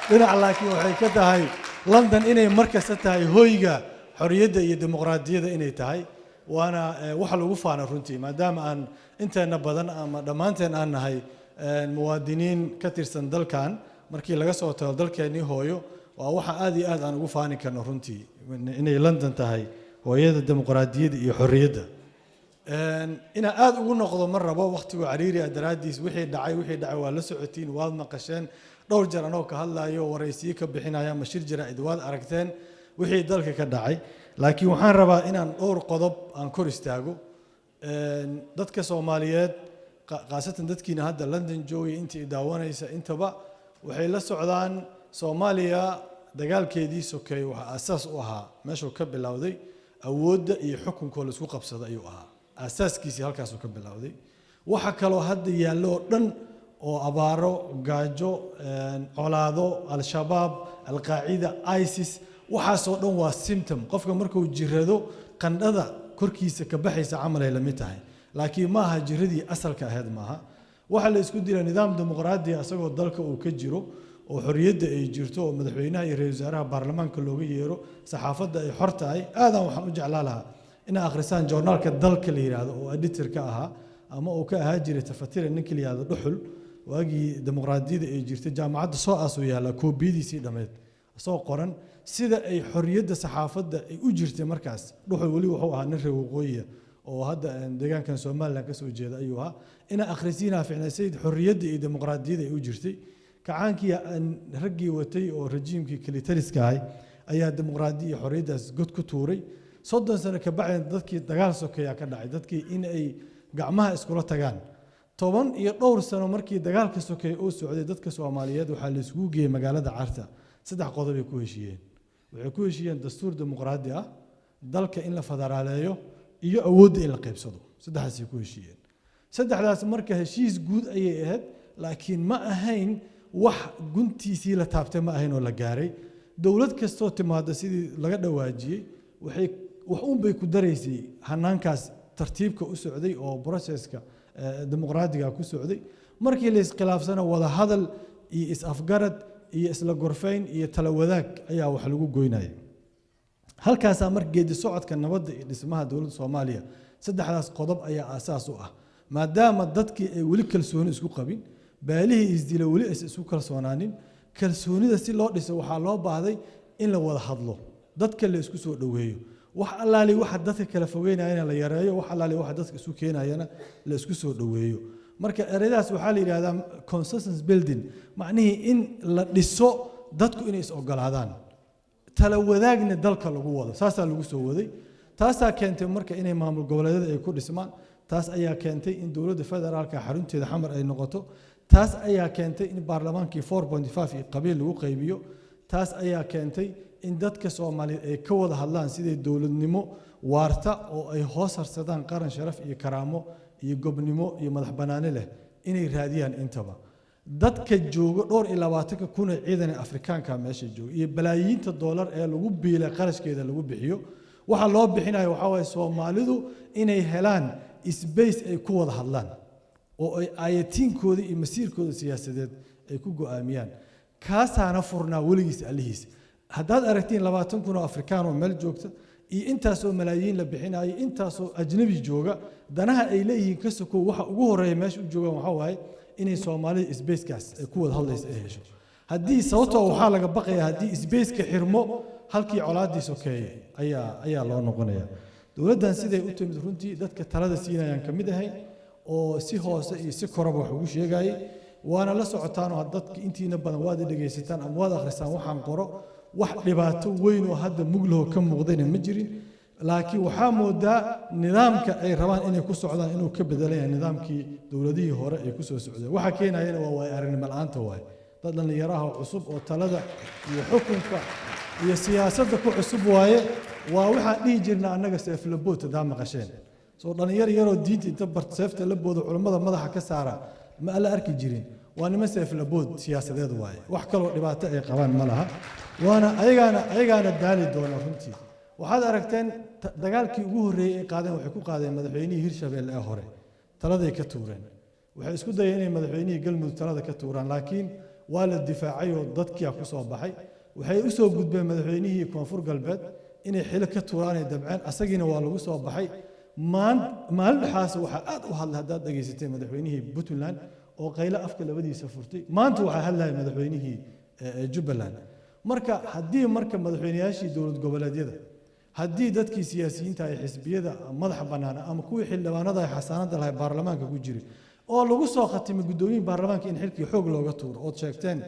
dhinac, laakiin waxay ka tahay London inay mar kasta tahay hoyga xorriyadda iyo dimuqraadiyadda inay tahay, waana waxa lagu faana runtii, maadaama aan inteena badan ama dhammaanteen aan nahay muwaadiniin ka tirsan dalkan. Markii laga soo tago dalkeennii hooyo, waa waxa aad iyo aad aan ugu faani karno runtii inay London tahay hooyada dimuqraadiyadda iyo xorriyadda. Inaan aad ugu noqdo ma rabo, waqtigu cariiri ah daraaddiis. Wixii dhacay waa la socotiin, waad maqasheen dhowr jeer anoo ka hadlayo, waraysiyo ka bixinaya ama shir jaraa'id, waad aragteen wixii dalka ka dhacay. Laakiin waxaan rabaa inaan dhowr qodob aan kor istaago. Dadka Soomaaliyeed, khaasatan dadkiina hadda London joogay, intii daawanaysa intaba, waxay la socdaan Soomaaliya dagaalkeedii sokeeye waxaa aasaas u ahaa, meeshuu ka bilowday, awoodda iyo xukunkoo laisku qabsado ayuu ahaa aasaaskiisii, halkaasuu ka bilowday. Waxa kaloo hadda yaallo oo dhan oo abaaro, gaajo, colaado, Al-Shabaab, Alqaacida, ISIS, waxaasoo dhan waa symptom. Qofka markuu jirado, qandhada korkiisa ka baxaysa camal ay la mid tahay, laakiin ma aha jiradii asalka ahayd maaha. Waxaa la isku dila nidaam dimuqraadi ah isagoo dalka uu ka jiro oo xorriyadda ay jirto oo madaxweynaha iyo ra'iisul wasaaraha baarlamaanka looga yeero, saxaafadda ay xor tahay. Aadaan waxaan u jeclaa lahaa inaa akhrisaan joornaalka Dalka la yidhaahdo oo editor ka ahaa ama uu ka ahaa jiray tafatira ninka la yidhaahdo Dhuxul, waagii dimuqraadiyadda ay jirtay. Jaamacadda SOAS uu yaallaa koobiyadiisii dhammeyd soo qoran, sida ay xorriyadda saxaafadda ay u jirtay markaas. Dhuxul weli wuxuu ahaa nin reer waqooyiya. Oo hadda deegaankan Somaliland ka soo jeeda ayuu ahaa. Inaa akhrisiinaa ficnay sayid xorriyadda iyo dimuqraadiyadda ay u jirtay. Kacaankii aan raggii watay oo rajiimkii kelitaliska ahay ayaa dimuqraadiya iyo xorriyaddaas god ku tuuray. 30 sano ka bacdin dadkii dagaal sokeeyaa ka dhacay, dadkii in ay gacmaha iskula tagaan. Toban iyo dhowr sano markii dagaalka sokeeye uu socday, dadka Soomaaliyeed waxaa la isugu geeyey magaalada Carta. Saddex qodob ay ku heshiiyeen. Waxay ku heshiiyeen dastuur dimuqraadi ah, dalka in la federaaleeyo iyo awoodda in la qaybsado. Saddexdaasay ku heshiiyeen. Saddexdaas marka heshiis guud ayay ahayd, laakiin ma ahayn wax guntiisii la taabtay, ma ahayn oo la gaaray. Dowlad kastoo timaada, sidii laga dhawaajiyey, waxay wax uun bay ku daraysay hanaankaas tartiibka u socday oo processka dimuqraadiga ku socday. Markii la iskhilaafsana, wada hadal iyo is-afgarad iyo isla gorfayn iyo tala wadaag ayaa wax lagu goynaya. Halkaasaa marka geedi socodka nabadda iyo dhismaha dowladda Soomaaliya saddexdaas qodob ayaa aasaas u ah. Maadaama dadkii ay weli kalsooni isku qabin, baalihii isdila weli aysan isku kalsoonaanin, kalsoonida si loo dhiso waxaa loo baahday in la wada hadlo, dadka la isku soo dhoweeyo, wax allaali waxa dadka kala fogeynayana la yareeyo, wax allaali waxa dadka isu keenayana la isku soo dhoweeyo. Marka ereyadaas waxaa la yidhahdaa consensus building, macnihii in la dhiso dadku inay is ogolaadaan, tala wadaagna dalka lagu wado. Saasaa lagu soo waday. Taasaa keentay marka inay maamul goboleedyada ay ku dhismaan. Taas ayaa keentay in dowladda federaalka xarunteeda Xamar ay noqoto. Taas ayaa keentay in baarlamaankii 4.5 iyo qabiil lagu qaybiyo. Taas ayaa keentay in dadka Soomaaliyeed ay ka wada hadlaan sidai dowladnimo waarta oo ay hoos harsadaan qaran sharaf iyo karaamo iyo gobnimo iyo madax bannaani leh inay raadiyaan. Intaba dadka jooga, dhowr iyo labaatanka kun ee ciidan ee Afrikaanka meesha jooga iyo balaayiinta doolar ee lagu biilay, qarashkeeda lagu bixiyo, waxa loo bixinayo waxaa waaye Soomaalidu inay helaan space ay ku wada hadlaan oo ay aayatiinkooda iyo masiirkooda siyaasadeed ay ku go'aamiyaan. Kaasaana furnaa weligiis allihiis. Haddaad aragtiin 20,000 oo Afrikaan oo meel joogta iyo intaasoo malaayiin la bixinayo, intaasoo ajnabi jooga, danaha ay leeyihiin ka sokow, waxa ugu horeeya meesha u joogaan waxaa waaye inay Soomaalida spacekaas ay ku wada hadlaysa ay hesho. Haddii sababtoo waxaa laga baqayaa haddii spaceka xirmo, halkii colaadii sokeeye ayaa loo noqonaya. Dowladdan siday u timid, runtii dadka talada siinayaan ka mid ahay oo si hoose iyo si koraba wax ugu sheegayay. Waana la socotaanoo dadka intiina badan waad i dhegaysataan ama waad akhrisaan waxaan qoro. Wax dhibaato weyn oo hadda muglaho ka muuqdayna ma jirin, laakiin waxaa moodaa nidaamka ay rabaan inay ku socdaan inuu ka bedelan yahay nidaamkii dowladihii hore ay ku soo socdeen. Waxa keenayana waa waay aragnimo la'aanta waaye. Dad dhallinyaraha cusub oo talada iyo xukunka iyo siyaasadda ku cusub waaye. Waa waxaan dhihi jirnaa annaga seeflabood, haddaa maqasheen. Soo dhallinyar yaroo diinta inta bart seefta la boodo culammada madaxa ka saara ma alla arki jirin. Waa niman seeflabood siyaasadeed waaye. Wax kaloo dhibaato ay qabaan ma laha, waana ayagaana daali doona. Runtii waxaad aragteen dagaalkii ugu horreeyey ay qaadeen waxay ku qaadeen madaxweynihii Hirshabelle ee hore, taladay ka tuureen. Waxay isku dayeen inay madaxweynihii Galmudug talada ka tuuraan, laakiin waa la difaacay oo dadkia ku soo baxay. Waxay u soo gudbeen madaxweynihii Koonfur Galbeed inay xilo ka tuuraan ay damceen, asagiina waa lagu soo baxay. Maalin dhexaas waxaa aad u hadlay, haddaad dhegaysatay, madaxweynihii Puntland oo qaylo afka labadiisa furtay. Maanta waxaa hadlaya madaxweynihii Jubbaland. Marka haddii marka madaxweyneyaashii dowlad goboleedyada, haddii dadkii siyaasiyiinta ay xisbiyada madaxa bannaan ama kuwii xildhibaanada ay xasaanada lahay baarlamaanka ku jiray oo lagu soo khatimay guddoomiyihi baarlamaanka in xilkii xoog looga tuuro ood sheegteen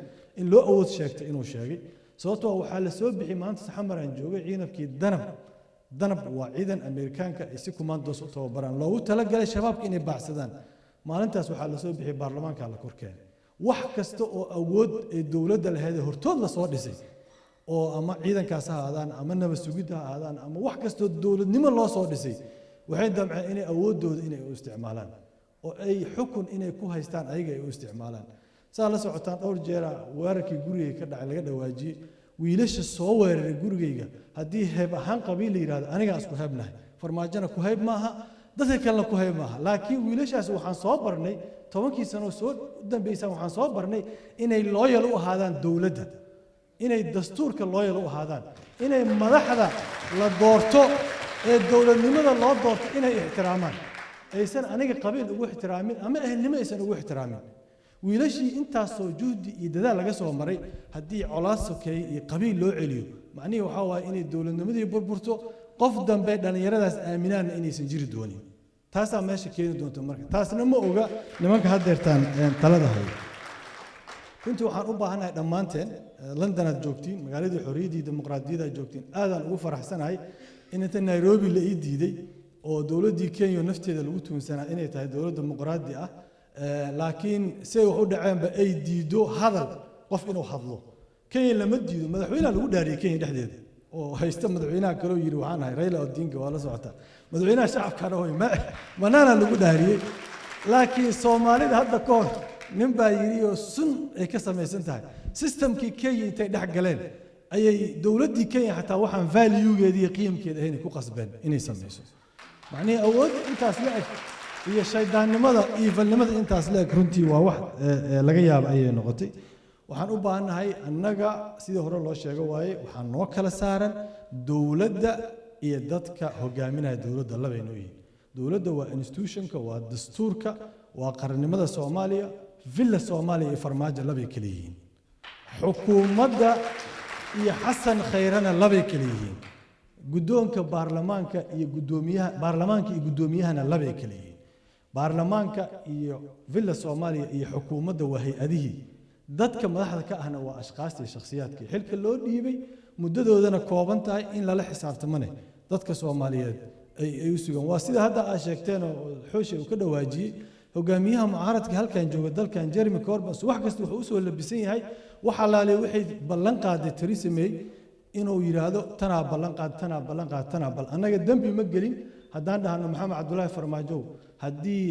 in loo awood sheegtay inuu sheegay, sababtoo waxaa la soo bixi maanta Xamar aan joogay ciidankii Danab. Danab waa ciidan Ameerikaanka ay si kumaandoos u tababaraan, loogu talagalay shabaabka inay baacsadaan. Maalintaas waxaa la soo bixiyay baarlamaanka la korkeenay wax kasta oo awood ee dowladda lahayd ee hortood la soo dhisay, oo ama ciidankaas ha ahaadaan ama nabad sugidda ha ahaadaan ama wax kastoo dowladnimo loo soo dhisay, waxay damceen inay awooddooda inay u isticmaalaan oo ay xukun inay ku haystaan ayaga ay u isticmaalaan. Saa la socotaan, dhowr jeera weerarkii gurigayga ka dhacay laga dhawaajiyey. Wiilasha soo weeraray gurigayga, haddii heeb ahaan qabiil la yidhahdo, anigaa isku heebnahay, Farmaajona ku hayb maaha, dadka kalena ku hayb maaha. Laakiin wiilashaas waxaan soo barnay 10kii sano soo dambeysaan, waxaan soo barnay inay loyal u ahaadaan dowladda, inay dastuurka loyal u ahaadaan, inay madaxda la doorto ee dowladnimada loo doorto inay ixtiraamaan, aysan aniga qabiil ugu ixtiraamin ama ehelnimo aysan ugu ixtiraamin. Wiilashii intaasoo juhdi iyo dadaal laga soo maray, haddii colaad sokeeye iyo qabiil loo celiyo, macnihii waxaa waaye inay dowladnimadii burburto. Qof dambe dhallinyaradaas aaminaanna inaysan jiri doonin, taasaa meesha keeni doonta. Marka taasna ma oga nimanka haddeertaan talada haya. Runtii waxaan u baahanahay dhammaanteen, London aad joogtiin, magaaladii xorriyaddii dimuqraadiyadda aad joogtiin. Aadaan ugu faraxsanahay in inta Nairobi la ii diiday oo dowladdii Kenya nafteeda lagu tuunsanaa inay tahay dowlad dimuqraadi ah, laakiin si ay wax u dhaceenba ay diido hadal qof inuu hadlo. Kenya lama diido, madaxweynaha lagu dhaariyey Kenya dhexdeeda oo haysta. Madaxweynaha kaloo yidhi waxaan ahay Raila Odinga, waa la socotaa, madaxweynaha shacabkana hoy manaana lagu dhaariyey. Laakiin Soomaalida hadda ka hor nin baa yidhi oo sun ay ka samaysan tahay systemkii Kenya intay dhex galeen ayay dowladdii Kenya xataa waxaan valuegeedii iyo qiimkeeda ahayn ku qasbeen inay samayso. Macnihii awoodda intaas la eg iyo shaydaannimada iyo falnimada intaas la eg runtii waa wax laga yaabo ayay noqotay. Waxaan u baahannahay annaga, sidii hore loo sheego waaye, waxaa noo kala saaran dowladda iyo dadka hogaaminaya dowladda, labay noo yihiin. Dowladda waa institutionka, waa dastuurka, waa qarannimada Soomaaliya. Villa Soomaaliya iyo Farmaajo labay kala yihiin, xukuumadda iyo Xasan Khayrana labay kala yihiin, guddoonka baarlamaanka iyo guddoomiyaha baarlamaanka iyo guddoomiyahana labay kala yihiin. Baarlamaanka iyo Villa Soomaaliya iyo xukuumadda waa hay-adihii, dadka madaxda ka ahna waa ashkaasta iyo shakhsiyaadkii xilka loo dhiibay, muddadoodana kooban tahay in lala xisaabtamane dadka Soomaaliyeed ay u sugan. Waa sida hadda aad sheegteen oo Xooshe uu ka dhawaajiyey, hogaamiyaha mucaaradka halkan jooga dalkan Jeremy Corbyn wax kasta wuxuu usoo labisan yahay wax allaale waxay ballan qaaday Theresa May inuu yidhaahdo tanaa ballan qaad, tanaa ballan qaad, tanaa bal. Annaga dembi ma gelin haddaan dhahno Maxamed Cabdulaahi Farmaajow, haddii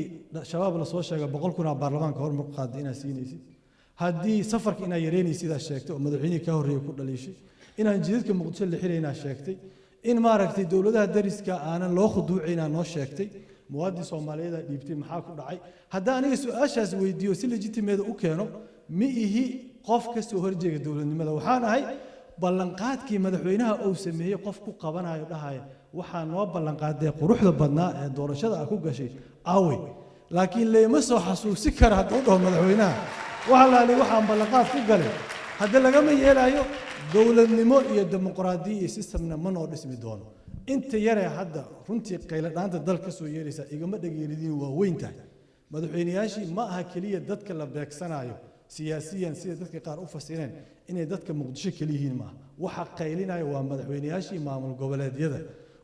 Shabaab lasoo sheega 100,000 baarlamaanka hormar ku qaaday inaad siinaysid, haddii safarka inaad yareynaysidaa sheegtay oo madaxweynihii kaa horreeyey ku dhaliishay, inaan jidadka Muqdisho la xiraynaa sheegtay, in maaragtay dowladaha dariska aanan loo khuduucaynaa noo sheegtay, muwaadin Soomaaliyeed dhiibtay, maxaa ku dhacay? Haddaan aniga su-aashaas weydiiyo si legitimeeda u keeno, ma ihi qof ka soo horjeega dowladnimada. Waxaan ahay ballanqaadkii madaxweynaha uu sameeyey qof ku qabanayo, dhahaya waxaa noo ballanqaadee quruxda badnaa ee doorashada ah ku gashay aawey. Laakiin layma soo xasuusi kara hadduu dhaho madaxweynaha waxa laali waxaan ballanqaad ku galay, hadda lagama yeelayo. Dowladnimo iyo dimuqraadiya iyo systemna ma noo dhismi doono. Inta yaree hadda runtii qayladhaanta dal ka soo yeeraysa igama dhageeridiin, waa weyn tahay. Madaxweyneyaashii ma aha keliya dadka la beegsanayo siyaasiyan sida dadka qaar u fasireen inay dadka Muqdisho keliyihiin, maaha. Waxa qaylinaya waa madaxweyneyaashii maamul goboleedyada,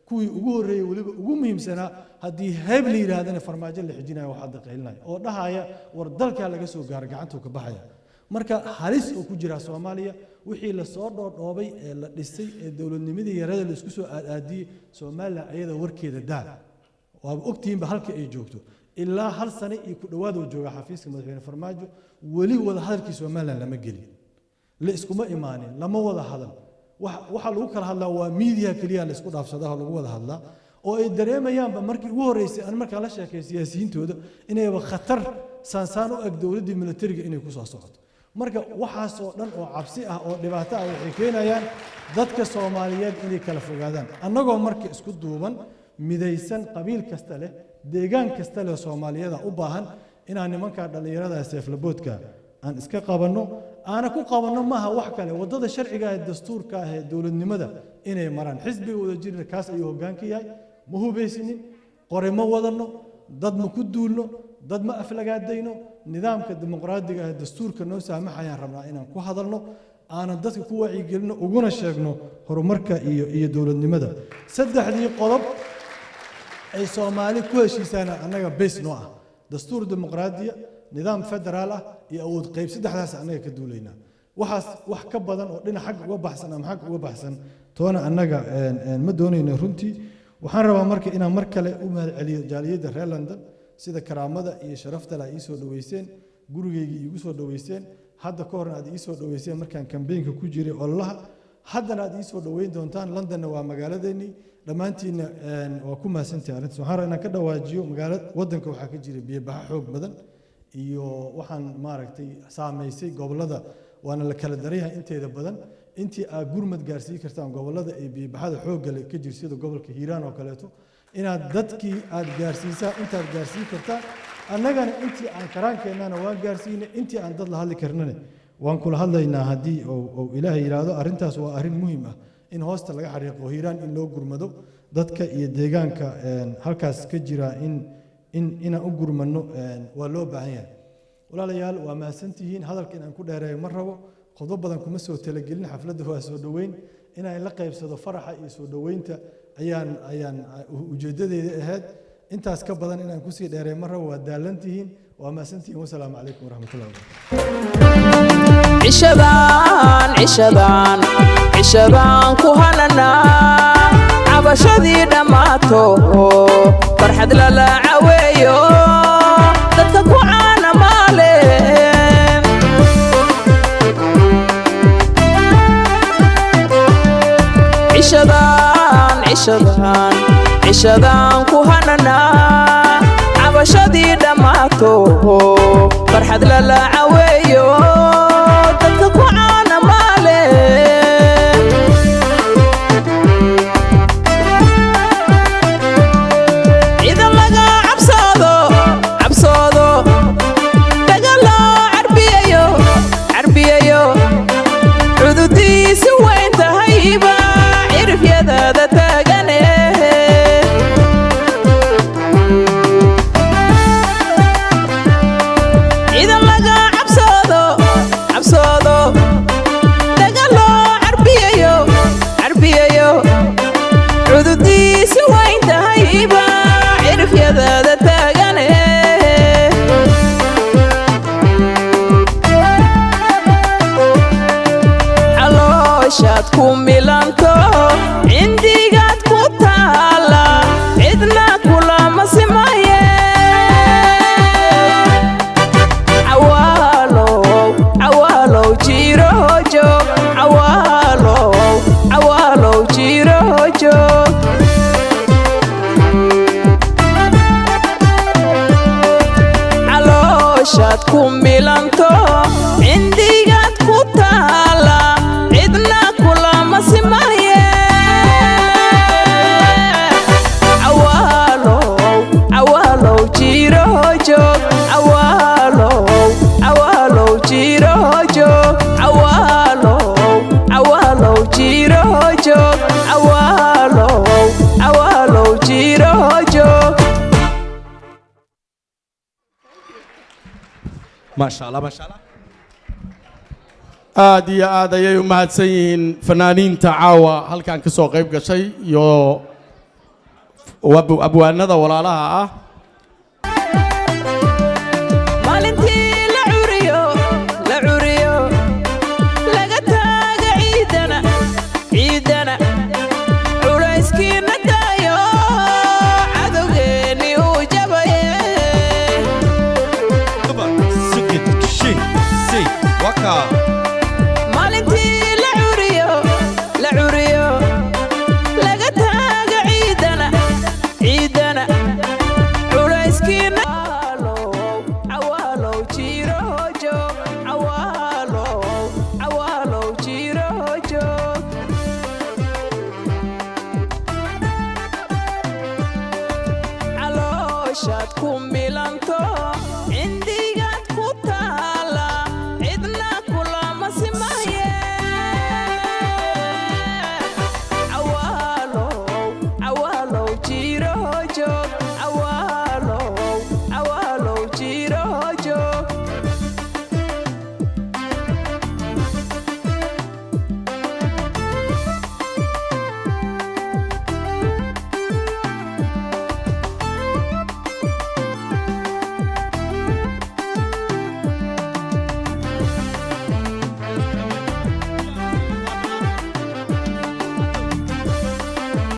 kuwii ugu horreeyey, weliba ugu muhiimsanaa. Haddii heeb la yidhaahdana Farmaajo la xijinayo, wax hadda qaylinaya oo dhahaya war dalkaa laga soo gaaro gacantuu ka baxaya. Marka halis oo ku jira Soomaaliya wixii lasoo dhoodhoobay ee la dhisay ee dowladnimadii yarada la isku soo aadaadiyey. Somaliland ayada warkeeda daal, waaba ogtihiinba halka ay joogto. Ilaa hal sano iyo ku dhowaad uu joogaa xafiiska madaxweyne Farmaajo, weli wada hadalkii Somaliland lama gelin, la iskuma imaanin, lama wada hadal. Waxa lagu kala hadlaa waa miidiya keliya la isku dhaafsadaa oo lagu wada hadlaa, oo ay dareemayaanba markii ugu horreysay aan markaa la sheekay siyaasiyiintooda inayba khatar saansaan u eg dowladdii militariga inay ku soo socoto. Marka waxaasoo dhan oo cabsi ah oo dhibaato ah waxay keenayaan dadka Soomaaliyeed inay kala fogaadaan. Annagoo marka isku duuban, midaysan, qabiil kasta leh, deegaan kasta leh, Soomaaliyada u baahan inaan nimanka dhallinyarada seeflaboodka aan iska qabanno, aana ku qabanno maaha wax kale, waddada sharciga ee dastuurka ah ee dowladnimada inay maraan. Xisbiga Wadajirna kaas ayuu hoggaan ka yahay. Ma hubaysinin, qore ma wadanno, dad ma ku duulno, dad ma aflagaadayno. Nidaamka dimuqraadiga ah ee dastuurka noo saamaxayaan rabnaa inaan ku hadalno, aanan dadka ku wacyigelino, uguna sheegno horumarka iyo dowladnimada. Saddexdii qodob ay Soomaali ku heshiisaana annaga base noo ah: dastuur dimuqraadiya, nidaam federaal ah iyo awood qayb. Saddexdaas annaga ka duulaynaa. Waxaas wax ka badan oo dhinac xagga uga baxsan ama xagga uga baxsan toona annaga ma doonayno runtii. Waxaan rabaa marka inaan mar kale u mahadceliyo jaaliyadda reer London sida karaamada iyo sharafta leh ay ii soo dhaweyseen, gurigaygii iigu soo dhaweyseen, hadda ka horna aad ii soo dhaweyseen markaan kambeynka ku jiray ololaha, haddana aad ii soo dhaweyn doontaan. Londonna waa magaaladeennii, dhammaantiinna waa ku mahadsantahay arrintaas. Waxaan rabaa inaan ka dhawaajiyo magaala waddanka waxaa ka jira biyo-baxo xoog badan iyo waxaan maaragtay saamaysay gobollada, waana la kala daran yahay inteeda badan. Intii aad gurmad gaarsiin kartaan gobollada ay biyo-baxada xoogga leh ka jir, sida gobolka Hiiraan oo kaleeto, inaad dadkii aad gaarsiisaan intaad gaarsiin kartaan. Annagana intii aan karaankeenana waan gaarsiinay, intii aan dad la hadli karnana waan kula hadlaynaa haddii uu Ilaahay yidhaahdo. Arrintaas waa arrin muhiim ah in hoosta laga xariiqo, Hiiraan in loo gurmado. Dadka iyo deegaanka halkaas ka jira in inaan u gurmano waa loo baahan yahay. Walaalayaal, waa mahadsantihiin. Hadalka inaan ku dheereeyo ma rabo, qodob badan kuma soo talagelin. Xafladda waa soo dhoweyn, inaan la qaybsado faraxa iyo soo dhoweynta ayaan ujeeddadeeda ahayd. Intaas ka badan inaan kusii dheereeyo ma rabo, waa daalantihiin. Waa mahadsantihiin. Wasalaamu calaykum waraxmatullahi wabarakatu. Cishadaan, cishadaan, cishadaan ku hananaa, cabashadii dhammaato, farxad lala caweeyo, dadka ku caana maale. Cishadaan, cishadaan, cishadaan ku hananaa, cabashadii dhammaato, farxad lala caweeyo, dadka ku caana maale. Ciidan laga cabsoodo, cabsoodo, dagaaloo carbiyayo, carbiyayo, cududiisi weyn tahayba cirifyadaada taagane. Ciidan laga cabsoodo, cabsoodo, dagaaloo carbiyayo, carbiyayo, cududiisi weyn tahayba cirifyadaada taagane. Calooshaad ku milanto, cindigaad ku taala, cidna kulama simaye. Cawaalow, cawaalow, jirojo, cawaalow, cawaalow, jirojo. Calooshaad ku milanto, cindigaad ku taala, cidna kulama simaye. Cawaalow, cawaalow, jirojo, cawaalow, cawaalow, jirojo, cawaalow, cawaalow, jirojo, cawaalow, cawaalow, jirojo. Maasha Allah, maasha Allah. Aad iyo aad ayay u mahadsan yihiin fanaaniinta caawa halkan ka soo qayb gashay iyo abwaanada walaalaha ah.